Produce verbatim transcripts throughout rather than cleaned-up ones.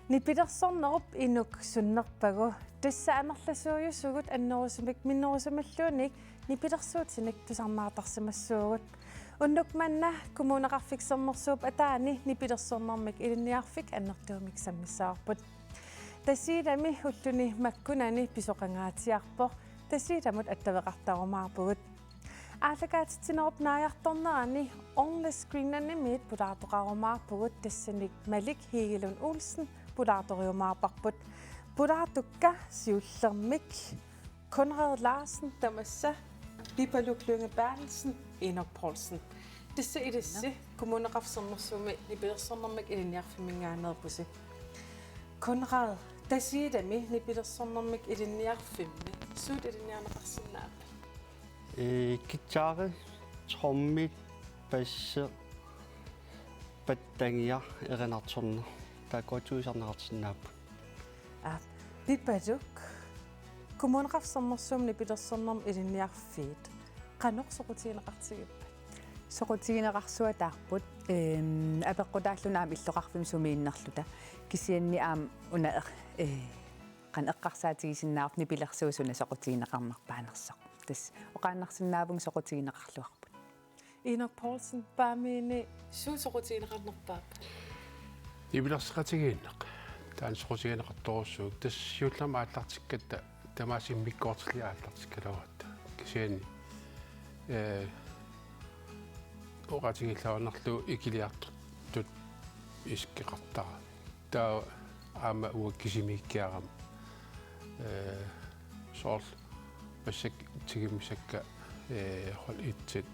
Nipilersornerup inuk sunnerpagu, tassa amerlasuujusugut annerusumik minnerusumalluunniit nipilersuutinik tusarnaartarsimassuugut. Unnuk manna Kommuneqarfik Sermersuup ataani nipilersornermik ilinniarfik annertuumik sammissavarput. Tasiilami ulluni makkunani pisoqangaatsiarpoq Tasiilamut attaveqartarumaarpugut. Aallakaatitsinerup naajartornerani Onless Greenlandimiit pulaartoqarumaarpugut, tassanik Malik Hegelund Olsen pulaartoriumaarparput. Pulaartukka siullermik Konrad Larsen, tamassa Pipaluk Lynge Berthelsen, Enok Poulsen. Tassa ilissi Kommuneqarfik Sermersuumi nipilersornermik ilinniarfimminngaanneerpusi. Konrad, Tasiilami nipilersornermik ilinniarfimmi suut ilinniarneqarsinnaappit? Ee, guitari, trommit, bassi, pattangia, erinarsorneq. Taakkua tuisarneqarsinnaapput. Aa, Pipaluk, Kommuneqarfik Sermersuumi nipilersornermi ilinniarfiit qanoq soqutigineqartigippat? Soqutigineqarsuataarput, ehm, apeqqutaalluni aamma illoqarfimmi sumiinnerluta. Kisianni aamma una eq-, ee, qanoq eqqarsaatigisinnaavarput nipilersuut suna soqutigineqarnerpaanersoq. Tassa oqaannarsinnaavunga soqutigineqarluarput. Enok Poulsen, Paamiuni suut soqutigineqarnerpaappat? Nipilersoqatigiinneq. Taanna soqutigineqartorujussuuvoq. Tassa siullermik aallartikkatta tamaasa immikkoortillugit aallartikkaluaratta. Kisianni, ee, oqaatigiillaarnerlu ikiliartortut isikkoqartarami. Taava aamma uanga kisimiikkiarama, ee, soorlu massakkut tigummisakka, ee, hold et-it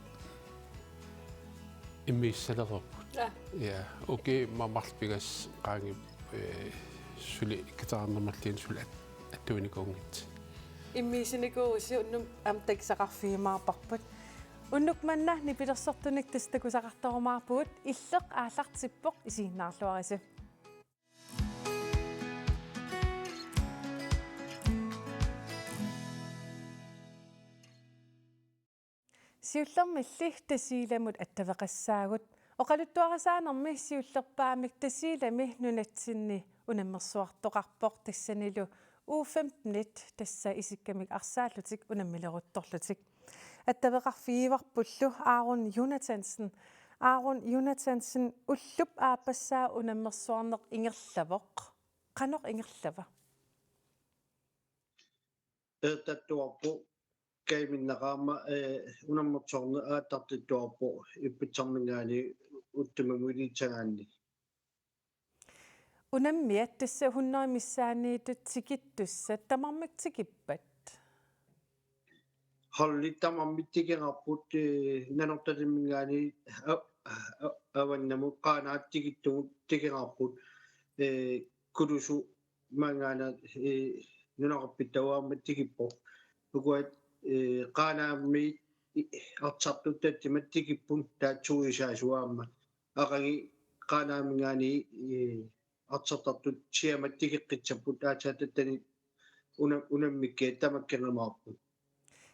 immiussalereerput. Aa. Ja, ukiut marluk pingasut qaangiupput, ee, suli guitarernermalluunniit suli at-, attuinikuunngitsoq. Immiussinikuuvusi, unnuk aamma takusaqarfigiumaarparput. Unnuk manna nipilersortunik tassa takusaqartarumaarpugut, Illeq aallartippoq, isiginnaarluarisi. Siullermilli Tasiilamut attaveqassaagut. Oqaluttuarisaanermi siullerpaamik Tasiilami nunatsinni unammersuartoqarpoq, tassanilu U femten-it, tassa isikkamik arsaallutik unammileruttorlutik. Attaveqarfigivarpullu Aaron Jonathansen. Aaron Jonathansen, ullup aappassaa unammersuarneq ingerlavoq. Qanoq ingerlava? Eqqartuarpoq, kajuminnaqaaq aamma, ee, unammersuarneq aallartittuarpoq ippassamminngaanniit ullumimut ilissagaanni. Unammiat tassa hundrede missaanniittut tikittussat tamarmik tikippat? Holdit tamarmik tikeraarput, ee, Nanortalimminngaanniit a-, a-, avannamut Qaanaaq tikittugut tikeraarput, ee, Kulusuk maanngaanniit, ee, nunaqarfittagut aamma tikippoq. Ukua, ee, Qaanaammiit i-, artartut tassuma tikipput, taava tuisaasut aamma. Aqagu Qaanaamminngaanniit, ee, artartartut siamat tikeqqissapput, aatsaat tassani una-, unammikkiat tamakkerumaarput.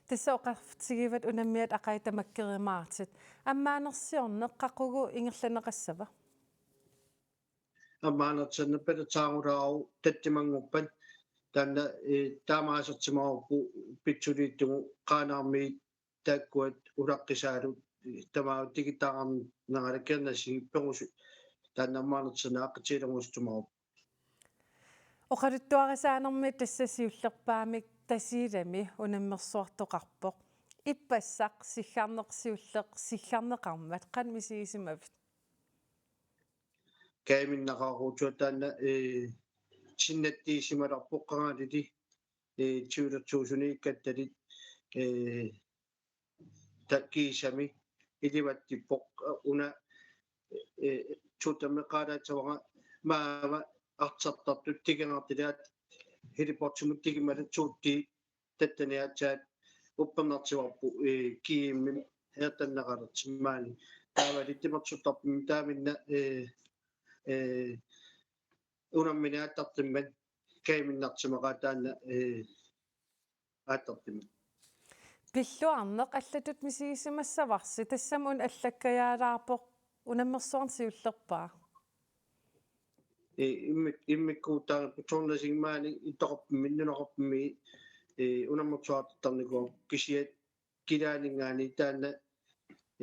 Tassa oqartigivat unammiat aqagu tamakkerumaartut. Ammaanersiorneq qaqugu ingerlanneqassava? Ammaanersiorneq palasaarulaaruk tassimanngorpat, taanna, ee, taamaasarsimavarput pitsuliittugut Qaanaarmiit taakkua ulaqqisaalut, ee, tamaasa tikitaqarnera kernassi perusut, taanna ammaanersiorneq aqqutigilerussusimaarpoq. Oqaluttuarisaanermi tassa siullerpaamik Tasiilami unammersuartoqarpoq. Ippassaq siggarneq siulleq siggarneqarmat qanoq misigisimavit? Kajuminnaqaaq uagut taanna, ee, sinnattiisimalerpoq qangalili, ee, tyve tusind ikkattalit, ee, taava kiisami ilivattippoq, ee, una, ee, tuutammeqaalaatsuara maava artartartut tikeraartilaat heliportimut tikimmat tuutti tassani aatsaat uppernartivarput, ee, G M-imi eqqarneqalersimmaani. Taavali timersortarpimmi taamanna, ee, ee, unammineq aallartimmat kajuminnarsimaqaaq taanna, ee, aallartimmat. Pilluarneq allatut misigisimassavarsi, tassami una allakkajaalaarpoq unammersuarneq siullerpaaq. Ee, immik-, immikkuutaanngippoq soorunami maani ittoqarfimmi, nunaqarfimmi, ee, unammersuartartarnikuuvoq kisianni kilaaninngaanniit taanna,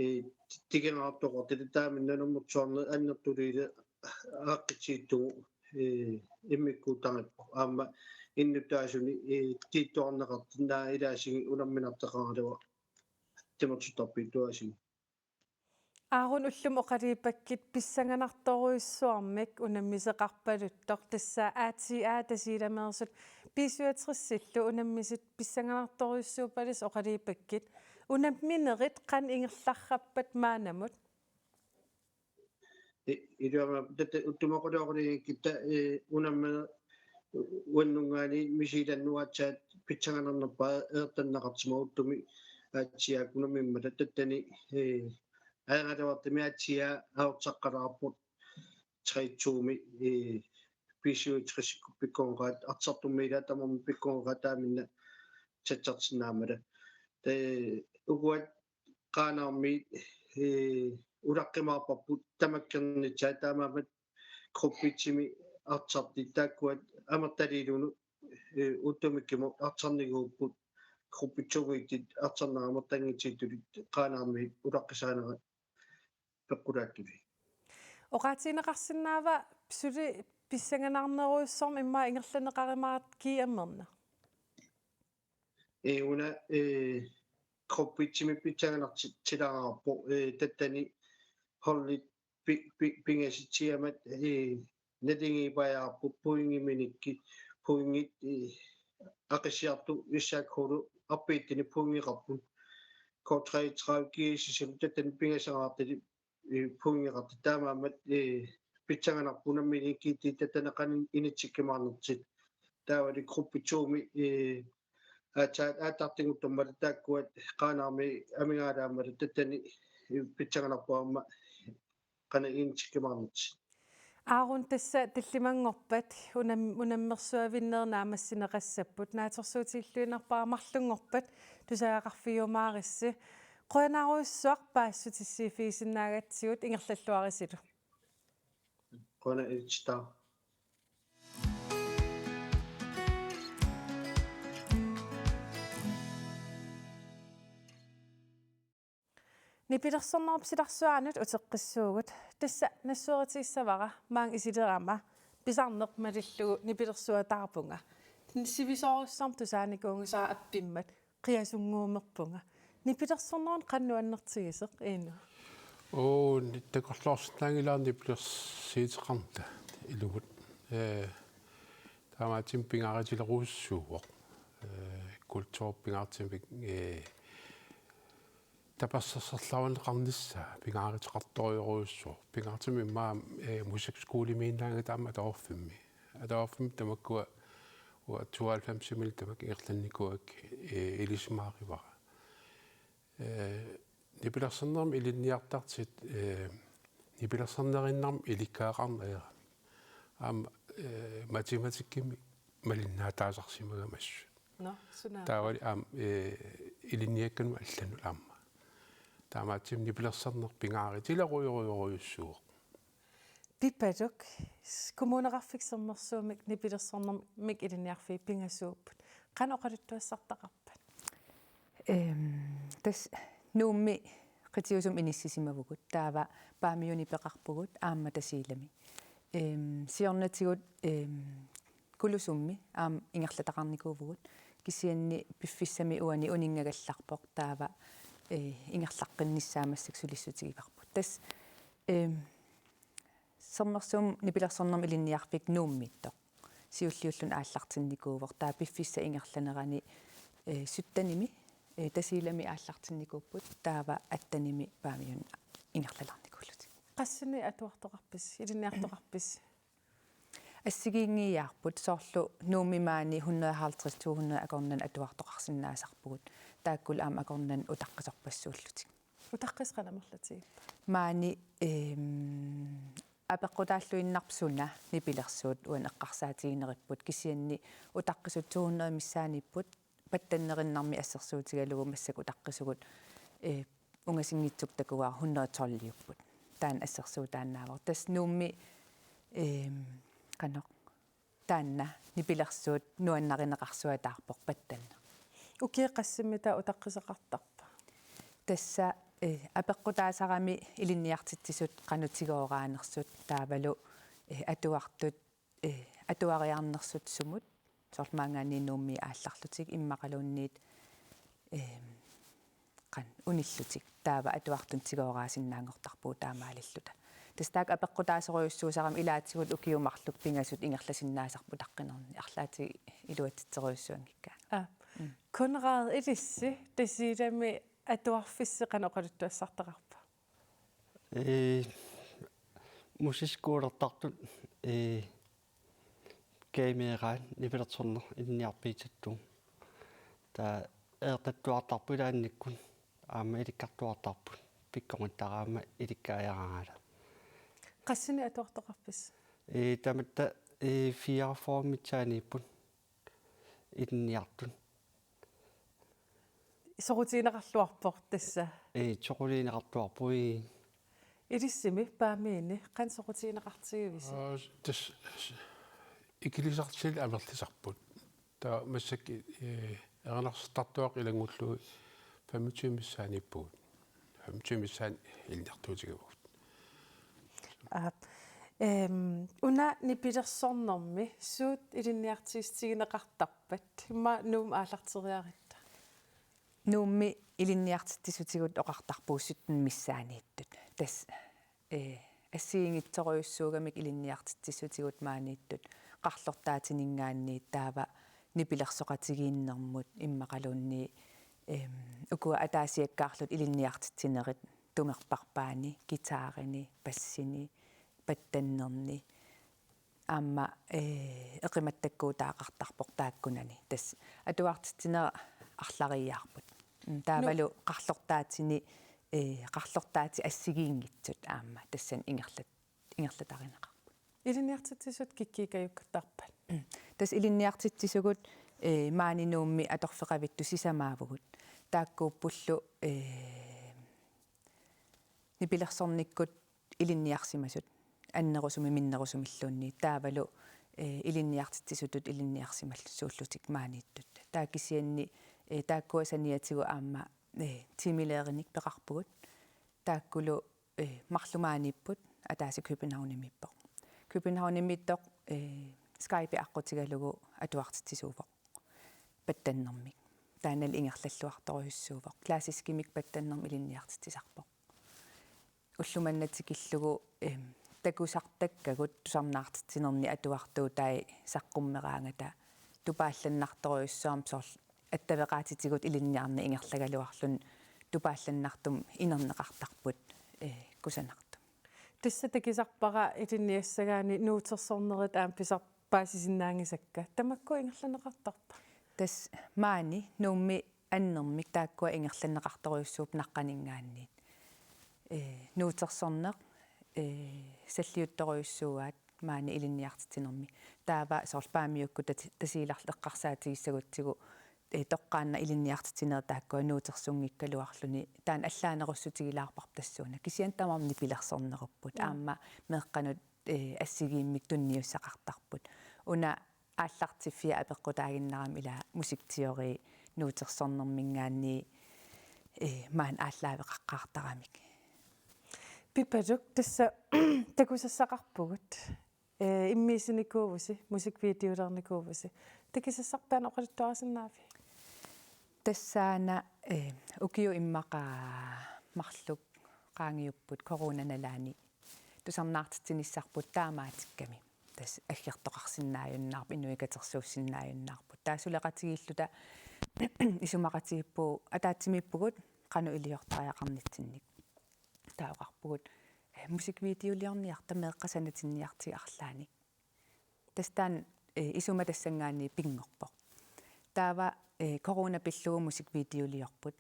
ee, ti-, tikingaartoqartut taamani unammersuarneq annertuliileq aaqqissuussaaq, ee, immikkuutaanngippoq. Aamma innuttaasuni, ee, tiittoqarneqartut naak ilaassigik unamminartaqaraluarput timersortarfiit atuarsinnut. Aaron, ullumi oqaluupakkit pissanganartorujussuarmik unammisoqarpaluttoq, tassa A T A Tasiilameersut B syvogtresillu unammisut pissanganartorujussuuppallusi oqaluupakkit. Unamminerit qanoq ingerlarput maannamut? I-, iluamik tatta uttumi oqaluupakkit, ee, unammineq uannut unngaanniit misigilerneq aatsaat pissanganarnerpaat eqqartorneqarsimavoq uttumi A T A-kkunni unammimmata tattani, ee, ajornartorsiornermi A T A atorsaqqalaarpoq tre to-mi, ee, B syvogtres-ikkut pikkoreqaat, Arctic Storm-imi ilaa tamarmi pikkoreqaat taaminna sassartinnaammata. Tassa ukua Qaanaarmiit, ee, ulaqqimaarparput tamakkernissaat, taamaammat gruppe et-imi Arctic-it taakkua amerlaliillutik, ee, utumikkumut Arctic-innikuupput, gruppe to-miittoq Arctic-imi amerlanngitsuuttut Qaanaarmiit ulaqqisaanerat peqqulaattulik. Oqaatigineqarsinnaava suli pissanganarnerujussuarmik immaqa ingerlanneqarumaartoq G M-erneq? Ee, una, ee, gruppe et-imi pissanganartilaarpoq, ee, tattani holdit pi-, pi-, pingasuusiammat, ee, naligiippajaarput pointiminikkut, pointit, ee, Aqissiartut Isak Hulu R B T-nik pointeqarput. K treogtredive G S S-ip tattani pingasoriartalik, ee, pointeqartut, taamaammat, ee, pissanganarpoq unammineq G T tattani qanoq initsikkumaarnersoq. Taavali gruppe to-mi, ee, aatsaat aallartinngortummat taakkua Qaanaarmiit amigaataammata tattani, ee, pissanganarpoq aamma qanoq initsikkumaarnersoq. Aaron, tassa tallimanngorpat unam-, unammersuavinnerit naammassineqassapput, naatsorsuutigilluinnarpara marlunngorpat tusagaqarfigiumaarissi. Qujanarujussuaq paassutissiiffigisinnaagatsigut, ingerlalluarisilu. Qujanaq, ilittaa. Nipilersornerup silarsuaanut uteqqissuugut. Tassa nassueritigissavara maanga isilerama pisarneq malillugu nipilersuataarpunga. Sivisoorujussuarmik tusaanikuunngisara appimmat qiasunnguumerpunga. Nipilersornerup qanoq nuannertigisoq, Iinu? Oo, ni-, takorloorsinnaanngilara nipilersuuteqarnata ilumut. Ee, taamaattumik pingaarutilerujussuuvoq. Ee, kulturip pingaartumik, ee, tapersersorluarneqarnissaa pingaaruteqartorujorujussuuvoq. Pingaartumik immaqa, ee, musikskolemiinnaanngilaq aamma atuarfimmi. Atuarfimmi tamakkua uanga tooghalvfemsimiillu tamakku ingerlannikuuakka, ee, ilisimaarivara. Ee, nipilersornermi ilinniartartut, ee, nipilersornerinnarmik ilikkagaqarneq ajorami. Aamma, ee, matematikkimi malinnaataasarsimagama assut. Nå, suna. Taavali aamma, ee, ilinniakkanut allanut aamma. Taamaattumik nipilersorneq pingaarutilerujorujorujussuuvoq. Pipaluk, s-, Kommuneqarfik Sermersuumik nipilersornermik ilinniarfiit pingasuupput. Qanoq oqaluttuassartaqarpat? Ehm, tassa Nuummi qitiusumik inissisimavugut, taava Paamiuni peqarpugut aamma Tasiilami. Ehm, siornatigut, ehm, Kulusummi aamma ingerlataqarnikuuvugut, kisianni piffissami uani uninngagallarpoq, taava, eh, ingerlaqqinnissaa massakkut sulissutigivarput. Tassa, ehm, Sermersuup nipilersornermik ilinniarfik Nuummiittoq siulliulluni aallartinnikuuvoq, taava piffissap ingerlanerani, eh, syttenimi, eh, Tasiilami aallartinnikuupput, taava attenimi Paamiuni ingerlalarnikuullutik. Qassinik atuartoqarpisi, ilinniartoqarpisi? Assigiinngiiaarput, soorlu Nuummi maani hundrede halvtreds, to hundrede akornanni atuartoqarsinnaasarpugut. Taakkulu aamma akornanni utaqqisorpassuullutik. Utaqqisat qanoq amerlatigipput? Maani, ehm, apeqqutaalluinnarpoq suna nipilersuut uani eqqarsaatigineripput, kisianni utaqqisut to hundrede missaanniipput, pattannerinnarmik assersuutigalugu massakkut utaqqisugut, eh, ungasinngitsukkut takuara hundrede tolviupput. Taanna assersuutaannaavoq. Tassa Nuummi, ehm, Qanoq taanna nipilersuut nuannarineqarsuataarpoq pattanneq. Ukiup qassimmitaa utaqqisaqartarpa? Tassa eh, apeqqutaasarami ilinniartitsisut qanoq tigooraanersut taavalu eh, atuartut eh, atuariarnersut sumut soorlu maanngaanniit Nuummi aallarlutik immaqaluunniit eh, qan unillutik taava atuartunut tigooraasinnaanngortarpugut taamaalilluta. Tassa taakku apeqqutaasorujussuusarami ilaatigut ukiut marluk pingasut ingerlasinnaasarput utaqqinerni arlaatigut iluatsitserujussuanngikkaanni. Aa. Konrad ilissi Tasiilami atuarfissi qanoq oqaluttuassartaqarpa? Ee, musikskolertartut ee, kameeraat nipilersorneq ilinniarfigisattugut. Taava eertattuartarput ilaannikkut aamma ilikkartuartarput pikkorintarama ilikkariaraangata. Qassinik atuartoqarpisi? Ee, tamatta ee, fireogfyrre missaaniipput ilinniartut. Soqutigineqarluarpoq tassa. Ee, soqutigineqartuarput. Ilissimi Paamiini qanoq soqutigineqartigivisi? Aa, tassa ikilisartut amerlisarput. Taava massakkut ee, erinarsortartuaqqat ilanngullugu femogtyve missaaniippugut. Femogtyve missaani ilinniartuutigavugut. Aap. Ehm, una nipilersornermi suut ilinniartitsissutigineqartarpat? Immaqa Nuummi aallarteriarutta. Nuummi ilinniartitsisutigut oqartarpugut sytten missaaniittut. Tassa eh, assigiinngitsorujussuugamik ilinniartitsissutigut maaniittut qarlortaatininngaanniit taava nipilersoqatigiinnermut immaqaluunniit em, ukua ataasiakkaarlutik ilinniartitsinerit tungerparpaani, guitarini, bassini, pattannerni aamma eh, eqimattakkuutaaqartarpoq taakkunani. Tassa atuartitsinera arlariiaarput. Mm, taavalu qarlortaatini eh, qarlortaatit assigiinngitsut aamma tassani ingerlat ingerlatarineqarput. Ilinniartitsisut kikkuukajuttarpat? Tassa ilinniartitsisugut eh, maani Nuummi atorfeqavittut sisamaavugut. Taakkuuppullu eh, nipilersornikkut ilinniarsimasut annerusumik minnerusumilluunniit taavalu eh, ilinniartitsisutut ilinniarsimallutik maaniittut. Taava kisianni eh, taakkua saniatigut aamma eh, tiimilærerinik peqarpugut. Taakkulu eh, marluk maaniipput ataaseq Københavnimiippoq. Københavnimiittoq eh, Skype aqqutigalugu atuartitsisuuvoq pattannermik. Taannali ingerlalluartorujussuuvoq. Klassiskimik pattannermik ilinniartitsisarpoq. Ulloq manna tikillugu eh, takusartakkagut tusarnaartitsinerni atuartuutai saqqummeraangata tupaallannartorujussuarmik soorlu attaveqaatitigut ilinniarneq ingerlagaluarluni tupaallannartumik inerneqartarput eh, kusanartumik. Tassa takusarpara ilinniassagaanni nuutersornerit aamma pisar paasisinnaanngisakka. Tamakku ingerlanneqartarpa? Tassa maani Nuummi annermik taakkua ingerlanneqartorujussuupput naqqaninngaanniit. Eh, nuutersorneq eh, salliuttorujussuugaat maani ilinniartitsinermi. Taava soorlu Paamiukkut tati- Tasiilarlu eqqarsaatigissagutsigu eh, toqqaannaq ilinniartitsinerit taakkua nuutersunngikkaluarluni taanna allaanerussutigilaarparput tassuuna. Kisianni tamarmik nipilersornerupput. Mm. Aamma meeqqanut eh, assigiimmik tunniussaqartarput. Una aallartiffia apeqqutaaginnarami ila musikteori nuutersornerminngaanniit eh, maani aallaaveqaqqaartaramik. Pipaluk tassa takusassaqarpugut. Eh, immiussinikuuvusi, musikvideolernikuuvusi. Takusassarput taanna oqaluttuarisinnaaviuk? Tassaana eh, ukiut immaqa marluk qaangiupput coronanalaani tusarnaartitsinissarput taamaatikkami. Tassa aggertoqarsinnaajunnaarput, inuit katersuussinnaajunnaarput. Taava suleqatigiilluta isumaqatigiippugut, ataatsimiippugut qanoq iliortariaqarnitsinnik. Taava oqarpugut eh, musikvideoliorniarta meeqqat sanatinniartigit arlaannik. Tassa taanna eh, isuma tassanngaanniit pinngorpoq. Taava eh, corona pillugu musikvideoliorput.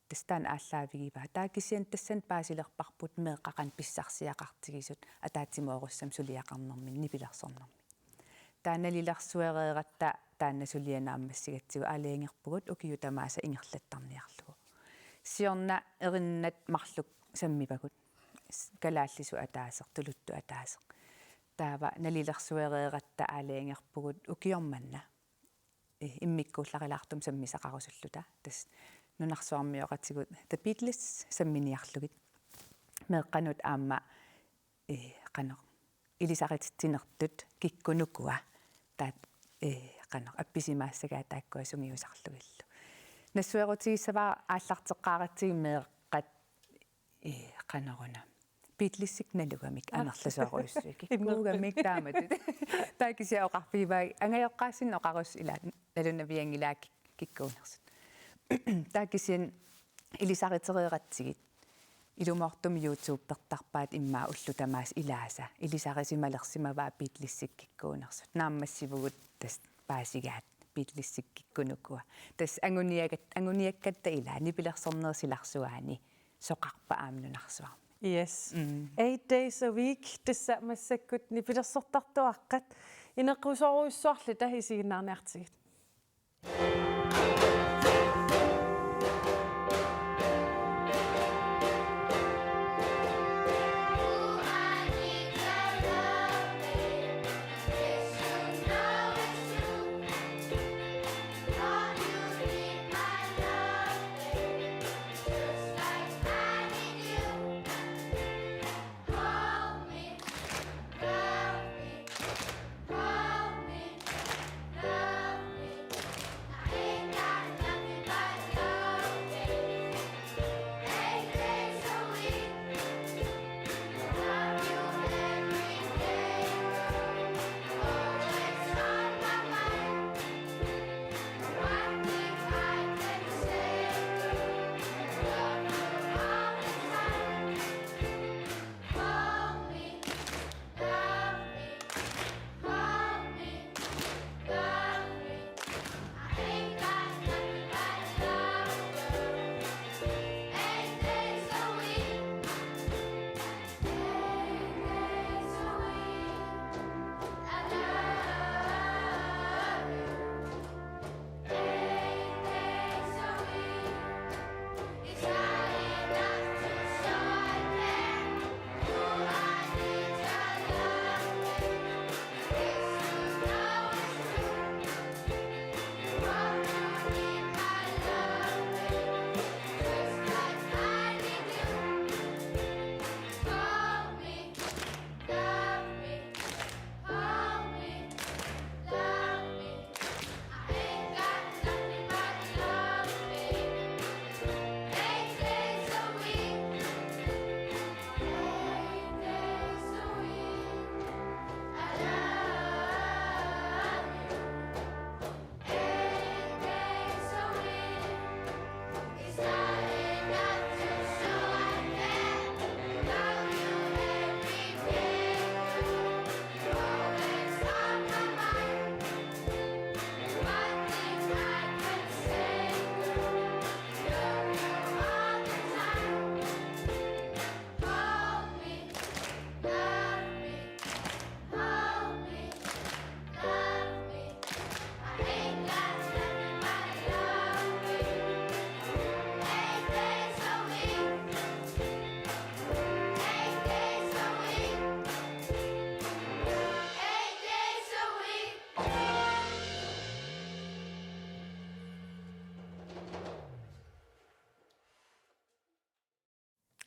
Tassa taanna aallaavigivaa. Taava kisianni tassani paasilerparput meeqqat qanoq pissarsiaqartigisut ataatsimoorussam suliaqarnermini nipilersornermi. Taava nalilersuereeratta taanna suliaq naammassigatsigu aalajangerpugut ukiut tamaasa ingerlattarniarlugu. Siorna erinnat marluk sammivagut. S- kalaallisut ataaseq, tuluttut ataaseq. taava nalilersuereeratta aalajangerpugut ukioq manna, eh, immikkuullarilaartumik sammisaqarusulluta. Tassa nunarsuarmioqatigut The Beatles samminiarlugit. Meeqqanut aamma, eh, qanoq, ilisarititsinertut kikkuuneq ukua. Taava, eh, qanoq, appisimaassagai taakkua sungiusarlugillu. Nassuerutigissavara aallarteqqaaratsigit meeqqat, eh, qanoruna, Beatlesit nalugamik. Aa. Amerlasoorujussuit. Kikkuugamik taamatut. Taava kisianni oqarfigivaat angajoqqaassinnik oqarussut ila nalunavianngilaa kik-, kikkuunersut. Taava kisianni ilisaritereeratsigit ilumoortumik YouTubertarpaat immaqa ullut tamaasa ilaasa. Ilisarisimalersimavaat Beatlesit kikkuunersut. Naammassivugut tassa paasigaat Beatlesit kikkuuneq ukua. Tassa anguniagat-, anguniakkatta ilaa nipilersornerup silarsuaani soqarpa aamma nunarsuarmi. Yes. Mm. Eight days a week, tassa massakkut nipilersortartuaqqat, ineqqusoorujussuarluta isiginnaarniartigit.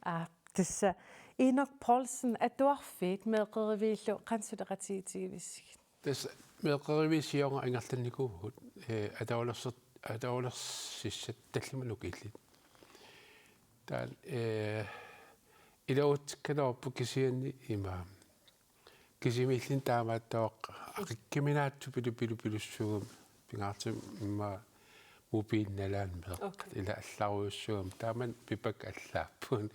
Aa, tassa Enok Poulsen, atuarfiit meeqqeriviillu qanoq suleqatigiitigivissigit? Tassa meeqqeriviit siorna ingerlannikuuvugut, eh, atualerser-, atualersissat tallimat nukiillit. Taava, eh, iluatsikkaluarpoq kisianni ima kisimiilluni taamaattooq aqikkiminaatsut pilu-, pilu-, pilussuugami, pingaartumik immaqa mobiilinut nalaani meeqqat. Okay. Ila allarujussuugami, taamani Pipakka allaapput.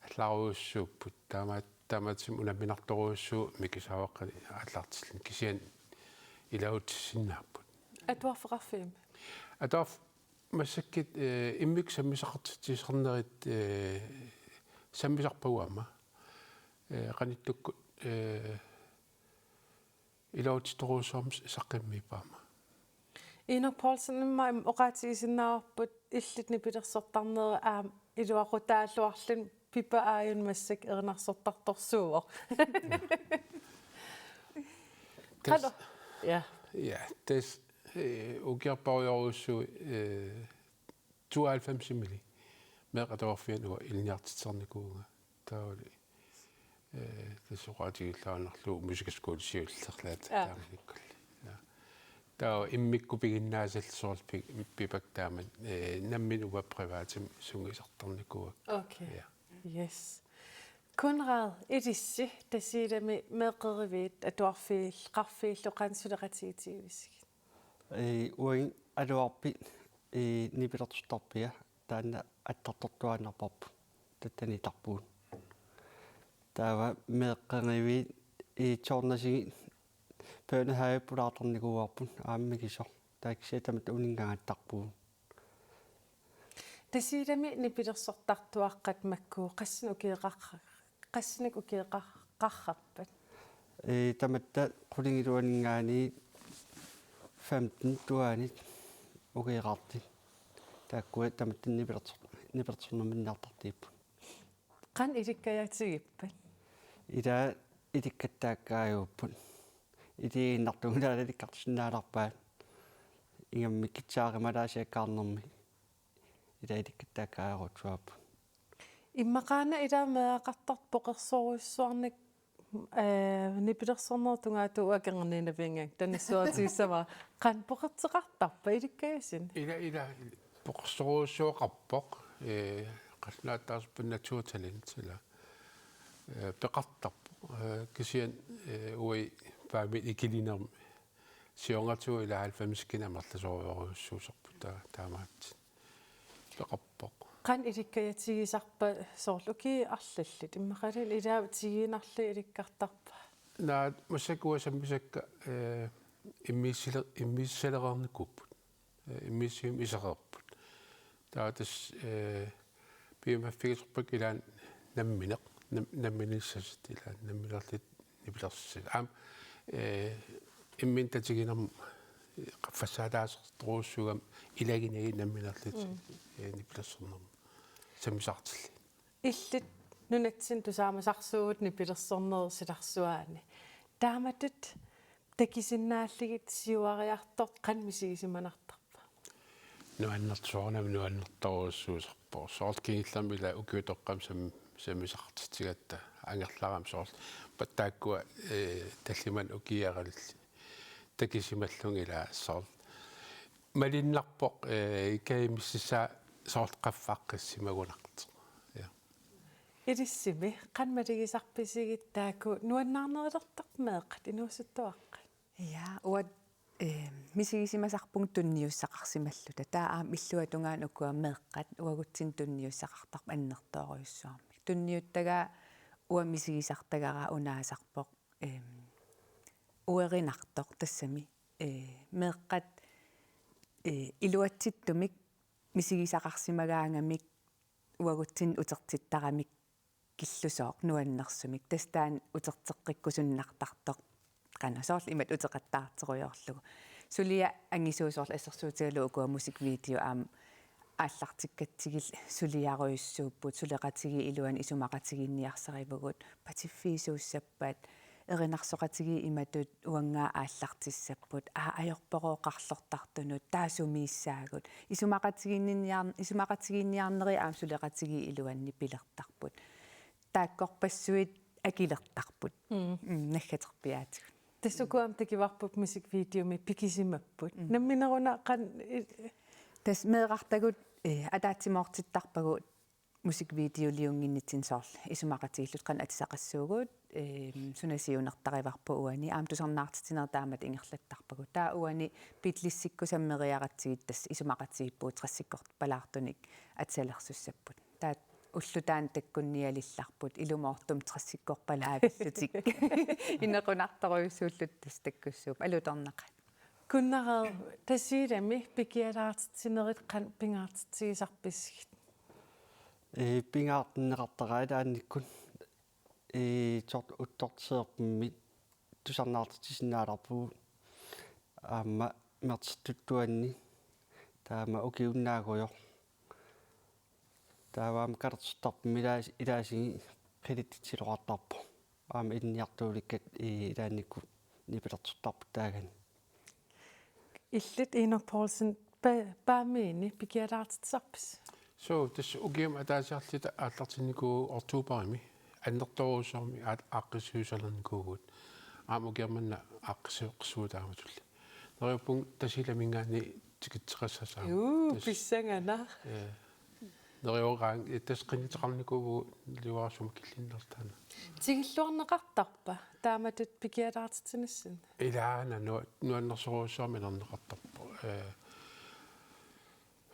Allarujussuupput. Taama-, taamaattumik unamminartorujussuuvoq mikisaaqqat aallartilluni kisianni iluatsissinnaapput. Atuarfeqarfiit? Atuarf-, massakkut, eh, immikkut sammisaqartitsisarnerit, eh, sammisarpagut aamma. Eh, qanittukkut, eh, iluatsitorujussuarmik saqqummiippagut aamma. Enok Poulsen, immaqa oqaatigisinnaavarput illit nipilersortarnerit aamma iluaqutaalluarluni, Pippa aajuna massakkut erinarsortartorsuuvoq. Qanoq? Ja. Ja, tassa, eh, ukiorparujorujussuit, eh, tooghalvfemsimili meeqqat atuarfianni uanga ilinniartitsernikuuvunga. Taavalu, eh, tassa oqaatigilluinnarlugu musikerskole siullerlaat. Ja. Taamanikkulli. Ja. Taava immikkut piginnaasallu soorlu pi-, pipakka taama, eh, nammineq uanga privatimik sungiusartarnikuuakka. Okay. Ja. Yes. Konrad, ilissi Tasiilami meeqqeriviit atuarfiil-, qarfiillu qanoq suleqatigiitigivisigit? Ee, uagut atuarfik, ee, nipilersortarpia taanna attartortuaannarparput tattanitarpugut. Taava meeqqeriviit, ee, toornasigit børnehave pulaartarnikuuarput aamma mikisoq. Taava kisianni tamatta uninngaangattarpugut. Tasiilami nipilersortartuaqqat makku qassinik ukioqarra-, qassinik ukioqarrappat? Ee, tamatta qulingiluaninngaanniit femten tuaanit ukioqartut. Taakkua tamatta nipilerso-, nipilersornerminniartartuupput. Qanoq ilikkajatigiippat? Ila ilikkattaakkaajuppoq. Iliinnartugut ila ilikkartusinnaalerpaat. Ingammik guitarimalaasiakkaarnermi. Ila ilikkattaakkaajarutsooq. Immaqaana ila meeraqartarpoq poqersorujussuarnik, eh, nipilersornerup tungaatigut akerniinavinnga tanassuartigissavara. Qanoq poqerteqartarpa ilikkajassinnik? Ila, ila, poqersorujussuaqarpoq, eh, qallunaatut taasarpoq naturtalent ila, eh, peqartarpoq. Eh, kisianni, eh, uagut Paamiut ikilinermi siornatigut ila halvfemsikkut amerlasoorujussuusarput taa-, taamaattut. Peqarpoq. Qanoq ilikkajatigisarpa soorlu ukiut arlallit? Immaqaluunniit ilaat tigiinnarlugit ilikkartarpa? Naa, massakkut uanga sammisakka, eh, immiussile-, immiussisalereernikuupput. Eh, immiussisumik isereerput. Taava tassa, eh, piumaffigisorpakka ilaanni nammineq, nam-, nammineerlutik ilaanni nammineerlutik nipilersussat. Aamma, eh, imminut tatiginermi, eh, qaffassaataasertorujussuugami ilaginagit nammineerlutik, mm, eh, nipilersornermut sammisaqartillugit. Illit nunatsinni tusaamasarsuuvutit nipilersornerup silarsuaani. Taamatut takusinnaallugit siuariartortoq qanoq misigisimanartarpa? Nuannertorsuarmik nuannertorujussuusarpoq. Soorlu kingullermik ila ukiutoqqami sam-, sammisaqartitsigatta angerlarama soorlu. Pat taakkua, eh, tallimanik ukiup aqqalulli takusimallugit ila soorlu. Malunnarpoq, eh, ikimississaa soorlu qaffaqqissimagunartoq. Ja. Ilissimi, qanoq malugisarpisigit taakku nuannaarnerulertarput meeqqat inuusuttuaqqat? Ja, uanga, eh, misigisimasarpunga tunniussaqarsimalluta. Taava aamma illuatungaani ukua meeqqat uagutsinnut tunniussaqartarput annertoorujussuarmik. Tunniuttagaa uanga misigisartagara unaasarpoq, eh, uerinartoq tassami. Eh, meeqqat, eh, iluatsittumik misigisaqarsimagaangamik uagutsinnut utertittaramik killusooq nuannersumik. Tassa taanna uterteqqikkusunnartartoq. Qanoq soorlu imatut uteqattaartorujoorlugu. Suliaq angisuusoq soorlu assersuutigalugu ukua musikvideo aamma aallartikkatsigit suliarujussuupput, suleqatigiit iluanni isumaqatigiinniarsarivugut, patiffiisuussappat, erinarsoqatigiit imatut uanngaa aallartissapput, aa ajorporooqarlortartunut, taava sumiissaagut. Isumaqatigiinniar-, isumaqatigiinniarneri aamma suleqatigiit iluanni pilertarput. Taakkorpassuit akilertarput. Mm. Mm, naggaterpiaatigut. Tassa uku aamma takuarput musikvideomi pikisimapput. Mm. Nammineruna qan-, i-, Tassa meerartagut, eh, ataatsimoortittarpagut musikvideoliunnginnitsinni soorlu isumaqatigiilluta qanoq atisaqassuugut, ehm, suna siunertarivarput uani, aamma tusarnaartitsinerit taamatut ingerlattarpagut. Taava uani Beatlesikkusammeriaratsigit tassa isumaqatigiipput tressikkorpalaartunik atisalersussapput. Taava ulloq taanna takkunnialillarput, ilumoortumik tressikkorpalaavillutik. Inequnartorujussuullutik tassa takkussuupput, alutornaqaat. Konrad, Tasiilami pikialaartitsinerit qanoq pingaartitsigisarpisigit? Ee, pingaartinneqartaraat ilaannikkut, ee, sort-, uttortiserpimmi tusarnaartitsisinnaalerpugut aamma mertertuttuanni taama ukiunnaagujoq. Taava aamma katersortarpimmi ilaas-, ilaasigi qilittitsiloqartarpoq. Aamma ilinniartuulikkat, ee, ilaannikkut nipilersortarput taagani. Illit Enok Poulsen, pa-, Paamiini pikialaartitsisarpisi? Suu, tassa ukiumi ataasiarluta aallartinnikuuvugut oktoberimi, annertoorujussuarmik aat-, aaqqissuussalernikuuvugut. Aamma ukiormanna aaqqissuussisuugut taamatulli. Neriuppunga Tasiilaminngaanniit tikitseqassasoq. Juu, tassa pissanganaq. Ee, neriugaanga, ee, tassa qinnuteqarnikuuvugut naluara sumi killinnerluta taanna. Tigulluarneqartarpa taamatut pikialaartitsinissamut? Ilaana nua-, nuannersorujussuarmik inerneqartarpoq. Ee,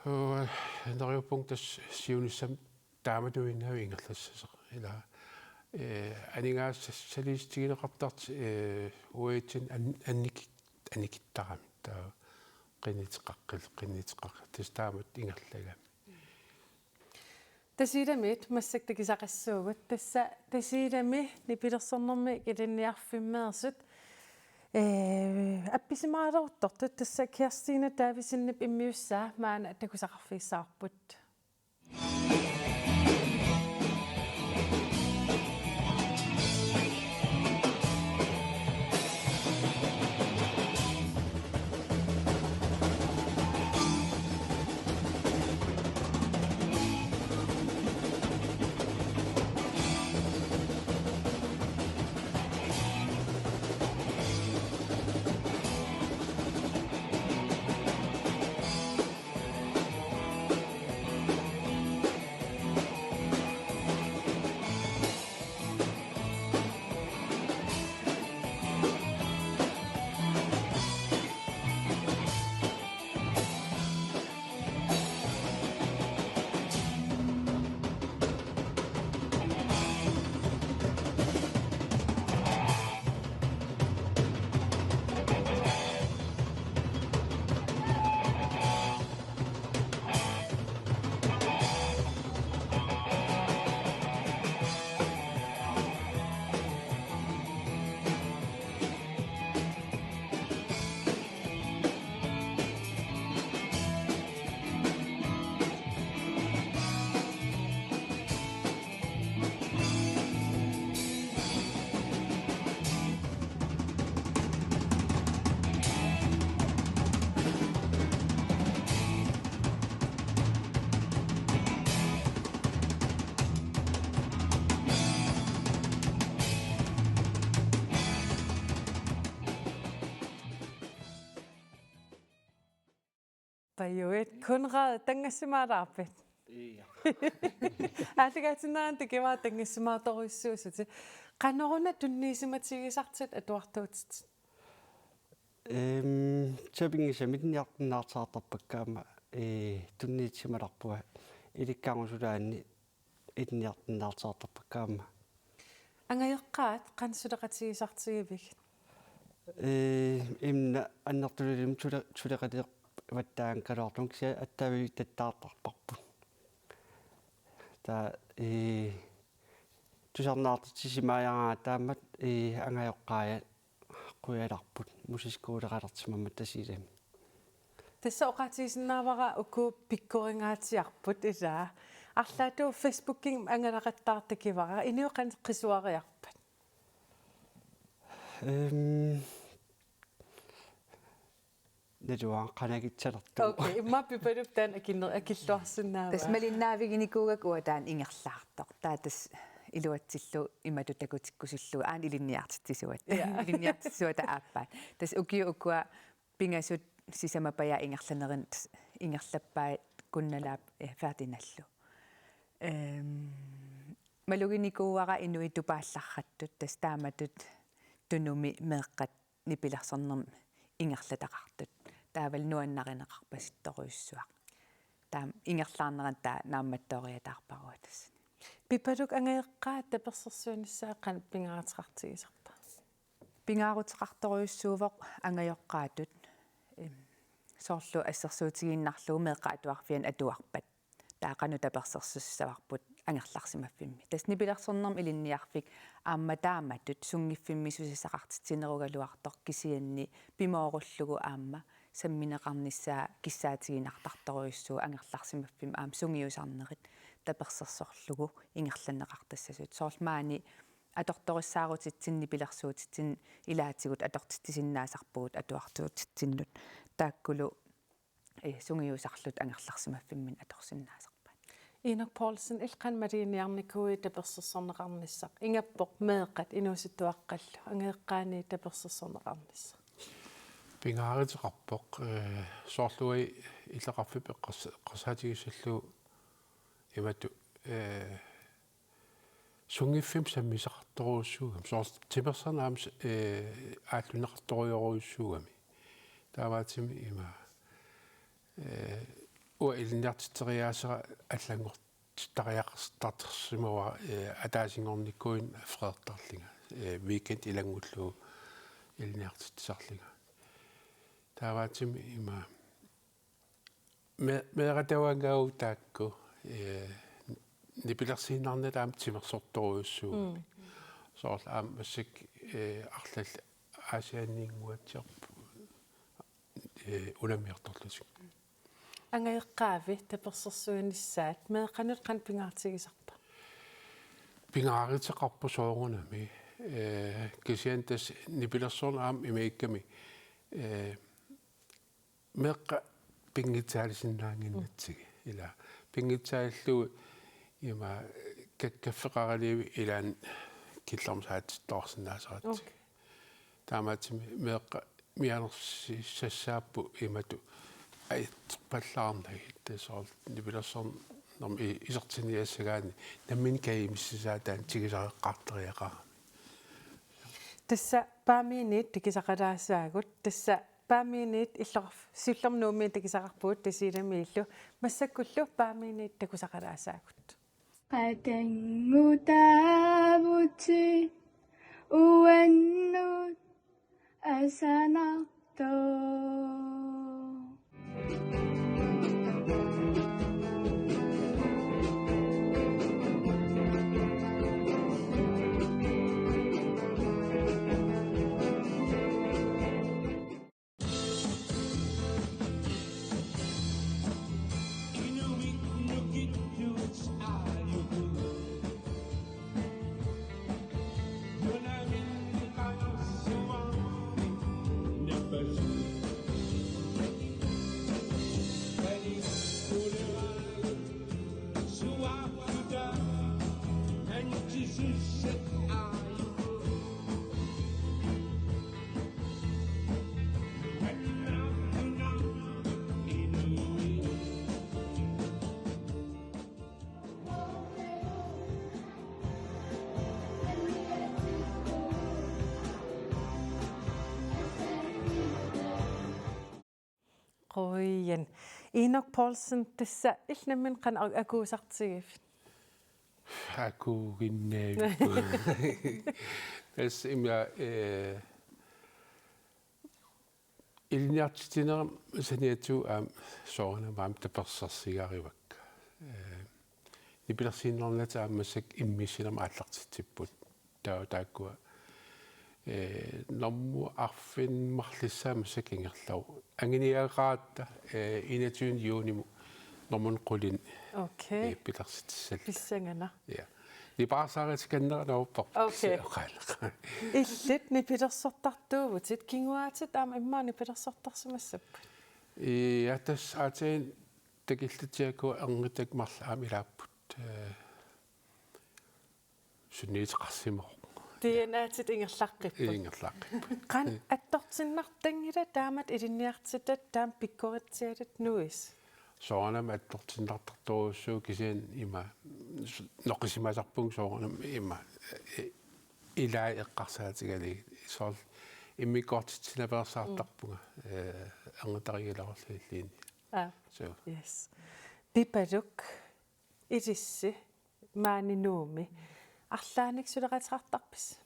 uu, neriuppunga tassa siunissami taamatuinnavik ingerlassasoq. Ila, ee, aningaasaliissutigineqartartoq, ee, uatsinnut an-, annikit-, annikittaramik. Taava qinnuteqaqqil-, qinnuteqaq-, tassa taamatut ingerlagami. Tasiilamiit massakkut takusaqassuugut. Tassa Tasiilami nipilersornermik ilinniarfimmeersut, ee, appisimaaleruttortut, tassa Kirstine Davidsenip immiussaa maanna takusaqarfigissavarput. Pajuit, Konrad, tanngassimaalaarpit? Ja. Aallakaatitsinerani tikivara tanngassimaartorujussuusutit. Qanoruna tunniusimatigisartitit atuartuutitit? Ehm, tapinngisamik ilinniartinnaartarpakka aamma, ee, tunniussimalerpunga ilikkarnerusulaanni ilinniartinnaartarpakka aamma. Angajoqqaat qanoq suleqatigisartigivigit? Ee, immaqa annertulimmik sule-, suleqatigivallaanngikkaluarlunga kisianni attavigittaartarparput. Taava, ee, tusarnaartitsisimajaraangat taamaammat, ee, angajoqqaajat qujalarput, musikskoleralersimammat Tasiilami. Tassa oqaatigisinnaavara uku pikkorigaatsiarput ilaa. Arlaatigut Facebookikkut angalaqattaartakivara, inuit qanoq qisuariarpat? Ehm, naluara qanagitsalertu. Okay, immaqa Pipalup taanna akinner-, akilluarsinnaavaa. Tassa malinnaaviginikuugakku uanga taanna ingerlaartoq. Taava tassa iluatsillugu imatut takutikkusullugu aana ilinniartitsisuat. Ja. Ilinniartitsisuata aappaat. Tassa ukiut ukua pingasut sisamapajaat ingerlanerit ingerlappai Kunnalaap, eh, Ferdinandlu. Ehm, maluginikuuara inuit tupaallarrattut, tassa taamatut Tunumi meeqqat nipilersornermi ingerlataqartut. Taavalu nuannarineqarpasittorujussuaq. Taama ingerlaarnerani taava naammattooriataarpara uanga tassani. Pipaluk, angajoqqaat tapersersuinissaat qanoq pingaaruteqartigisarpa? Pingaaruteqartorujussuuvoq angajoqqaatut, em, soorlu assersuutigiinnarlugu meeqqat atuarfianni atuarpat. Taava qanoq tapersersussavarput angerlarsimaffimmi. Tassa nipilersornermi ilinniarfik aamma taamatut sunngiffimmi susassaqartitsinerugaluartoq kisianni pimoorullugu aamma sammineqarnissaa kissaatiginartartorujussuuvoq angerlarsimaffimmi aamma sungiusarnerit tapersersorlugu ingerlanneqartassasut. Soorlu maani atortorissaarutitsinni nipilersuutitsinni ilaatigut atortitsisinnaasarpugut atuartuutitsinnut. Taakkulu, eh, sungiusarluta angerlarsimaffimminni atorsinnaasarpaat. Inuk Poulsen, illit qanoq maluginiarnikuuit tapersersorneqarnissaq? Ingappoq meeqqat inuusuttuaqqallu, angajoqqaaniit tapersersorneqarnissaq. Pingaaruteqarpoq, eh, soorlu uagut illoqarfiup eqqars-, eqqarsaatigissallugu imatut, eh, sunngiffimmik sammisaqartorujussuugami. Soorlu timersorneq aamma s-, eh, aallunneqartorujorujussuugami. Taamaattumik ima, eh, uanga ilinniartitseriaaseq allanngortittariaqartarsimavara, eh, ataasinngornikuuinnaq freertarlunga, eh, weekend ilanngullugu ilinniartitsisarlunga. Taamaattumik ima me-, meeqqat tamaanga taakku, eh, nipilersiinnarnata aamma timersortorujussuugami. Mm. Soorlu aamma massakkut, eh, arlallit Aasianninnguatsiarput, eh, unammiartorlutik. Angajoqqaavi tapersersuinissaat meeqqanut qanoq pingaartigisarpa? Pingaaruteqarpoq soorunami. Eh, kisianni tassa nipilersorneq aamma imaluunniit, eh, meeqqat pinngitsaalisinnaannginnatsigit. Ila pinngitsaalillugu ima kak-, kaffeqaraliivik ilaanni killormut saatsittoqarsinnaasaratsigu. Okay. Taamaattumik meeqqat mianersuussassaapput imatut ajorpallaarnagit, tassa soorlu nipilersornermi i-, isertitsiniassagaanni nammineq kajumissusaa taanna tigusaqattariaqarami. Tassa Paamiuniit takusaqalaassaagut, tassa Paamiuniit illoqarf-, siullermik Nuummiit takusaqarpugut Tasiilamiillu, massakkullu Paamiuniit takusaqalaassaagut. Qatanngutaavutit uannut asanartoq. Qujan. Inuk Poulsen, tassa illit nammineq qanoq akuusartigiviuk? Akuuginnaavipput. Tassa ima, eh, ilinniartitsinermi saniatigut aamma soorunami aamma tapersersugarivakka. Eh, nipilersiinnarnata aamma massakkut immiussinermi aallartitsipput. Taa-, taakkua, eh, normu arfineq-marlussuaq massakkut ingerlavoq. Anguniagaqaratta, eh, enogtyvende junimut normunni qulinni, okay, eh, pilersitsissalluta. Pissanganaq. Ja. Nipaarsaarutikkannera naapparput. Okay. Oqaanneq. Illit nipilersortartuuvutit, kinguaatsit aamma immaqa nipilersortarsimassapput? Ja, tassa aatsaat takillutik taakku ernitak marluk aamma ilaapput. Eh, sunniuteqarsimavoq. D N A-tit ingerlaqqipput. Ingerlaqqipput. Qanoq attortinnartanngilat taamatut ilinniartitat taama pikkoritsialit nuis? Soorunami attortinnartartorujussuuvoq, kisianni ima s-, noqisimasarpunga soorunami ima, eh, ilai eqqarsaatigalugit. Soorlu immikkoortitsinaveersaartarpunga, eh, ernutarigilaarlugilluunniit. Aa. So. Yes. Pipaluk, ilissi maani Nuummi arlaannik suleqateqartarpisi?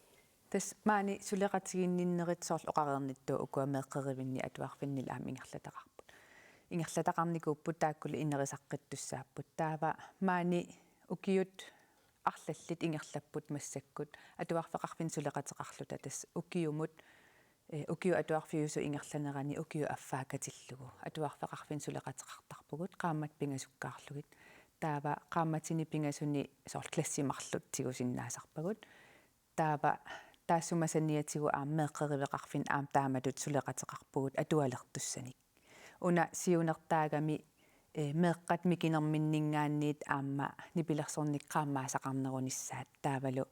Tassa maani suleqatiginninnerit soorlu oqareernittut ukua meeqqerivinni atuarfinnilu aamma ingerlataqarput. Ingerlataqarnikuupput, taakkulu inerisaqqittussaapput. Taava maani ukiut arlallit ingerlapput massakkut atuarfeqarfinni suleqateqarluta, tassa ukiumut, eh, ukiut atuarfiusut ingerlanerani ukiut affaa katillugu atuarfeqarfinni suleqateqartarpugut qaammatit pingasukkaarlugit. Taava qaammatini pingasuni soorlu klassit marluk tigusinnaasarpagut. Taava taassuma saniatigut aamma meeqqeriveqarfinni aamma taamatut suleqateqarpugut atualertussanik. Una siunertaagami, eh, meeqqat mikinerminninngaanniit aamma nipilersornikkut qaammaasaqarnerunissaat taavalu,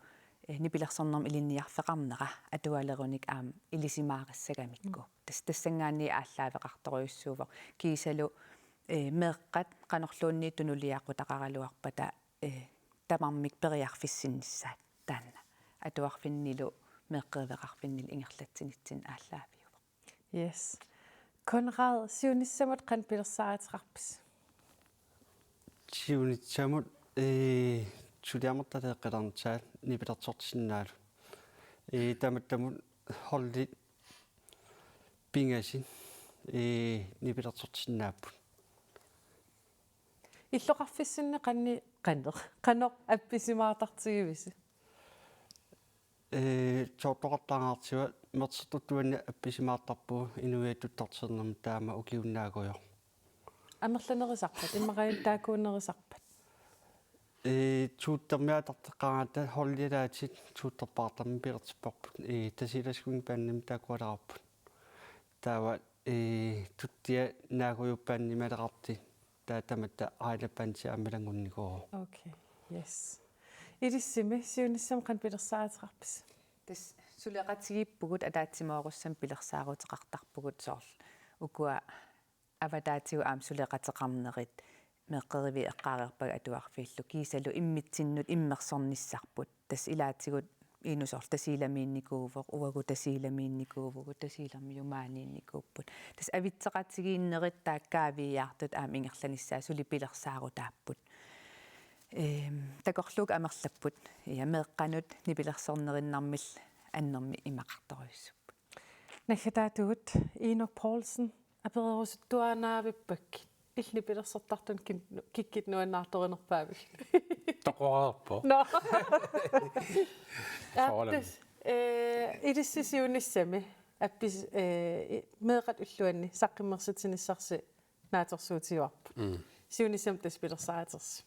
eh, nipilersornermut ilinniarfeqarnera atualerunik aamma ilisimaarassagamikku. Tas-, tassanngaanniit aallaaveqartorujussuuvoq. Kiisalu, eh, meeqqat qanorluunniit tunuliaqutaqaraluarpata, eh, tamarmik periarfissinnissaat taanna. Atuarfinnilu meeqqeriveqarfinnilu ingerlatsinitsinni aallaaviuvoq. Yes. Konrad, siunissamut qanoq pilersaaruteqarpisi? Siunissamut, eh, suliaq amerlaleeqqilernissaat nipilersortissinnaallugu. Eh, tamattamut holdit pingasut, eh, nipilersortissinnaapput. Illoqarfissinni qanoq, qanoq, qanoq appisimaartartigivisi? Eh, soortoqartaangaartiwa Mersertup uani appisimaartarpugut inuiattuttortiinermi taama ukiunnaagujoq. Amerlanerisarpat, immaqa taakkuunerisarpat? Eh, tuuttermiaatarteqqaaratta holdialaatit tuutterpaartarmik pilertipparput. Eh, Tasiilaq Swing Bandimi taakkualaarput. Taava, eh, tuttia naagujuppaanni maleqarti. Taava tamatta Aila Bandsi aamma ilanngunnikuuvoq. Okay, yes. Ilissimi siunissami qanoq pilersaaruteqarpisi? Tassa suleqatigiippugut, ataatsimoorussamik pilersaaruteqartarpugut soorlu ukua avataatigut aamma suleqateqarnerit meeqqeriviit eqqaareerpagut atuarfiillu kiisalu immitsinnut immersornissarput. Tassa ilaatigut Inuk soorlu Tasiilamiinnikuuvoq, uagut Tasiilamiinnikuuvugut, Tasiilamiut maaniinnikuupput. Tassa avitseqatigiinnerit taakku kaaviiaartut aamma ingerlanissaat suli pilersaarutaapput. Ehm, takorluukkut amerlapput. Ja, meeqqanut nipilersornerinnarmillu annermik imaqartorujussuupput. Naggataatigut Inuk Poulsen, apererusuttuaannavippakkit. Illit nipilersortartunut kin-, kikkut nuannaartorinerpaavigit? Toqoreerpoq. Nå. Soorunami. Aattas, eh, ilissi siunissami. Appis, eh, i-, meeqqat ulluanni saqqummersitinissarsi naatsorsuutigaarput. Mm. Siunissami tassa pilersaarutersi.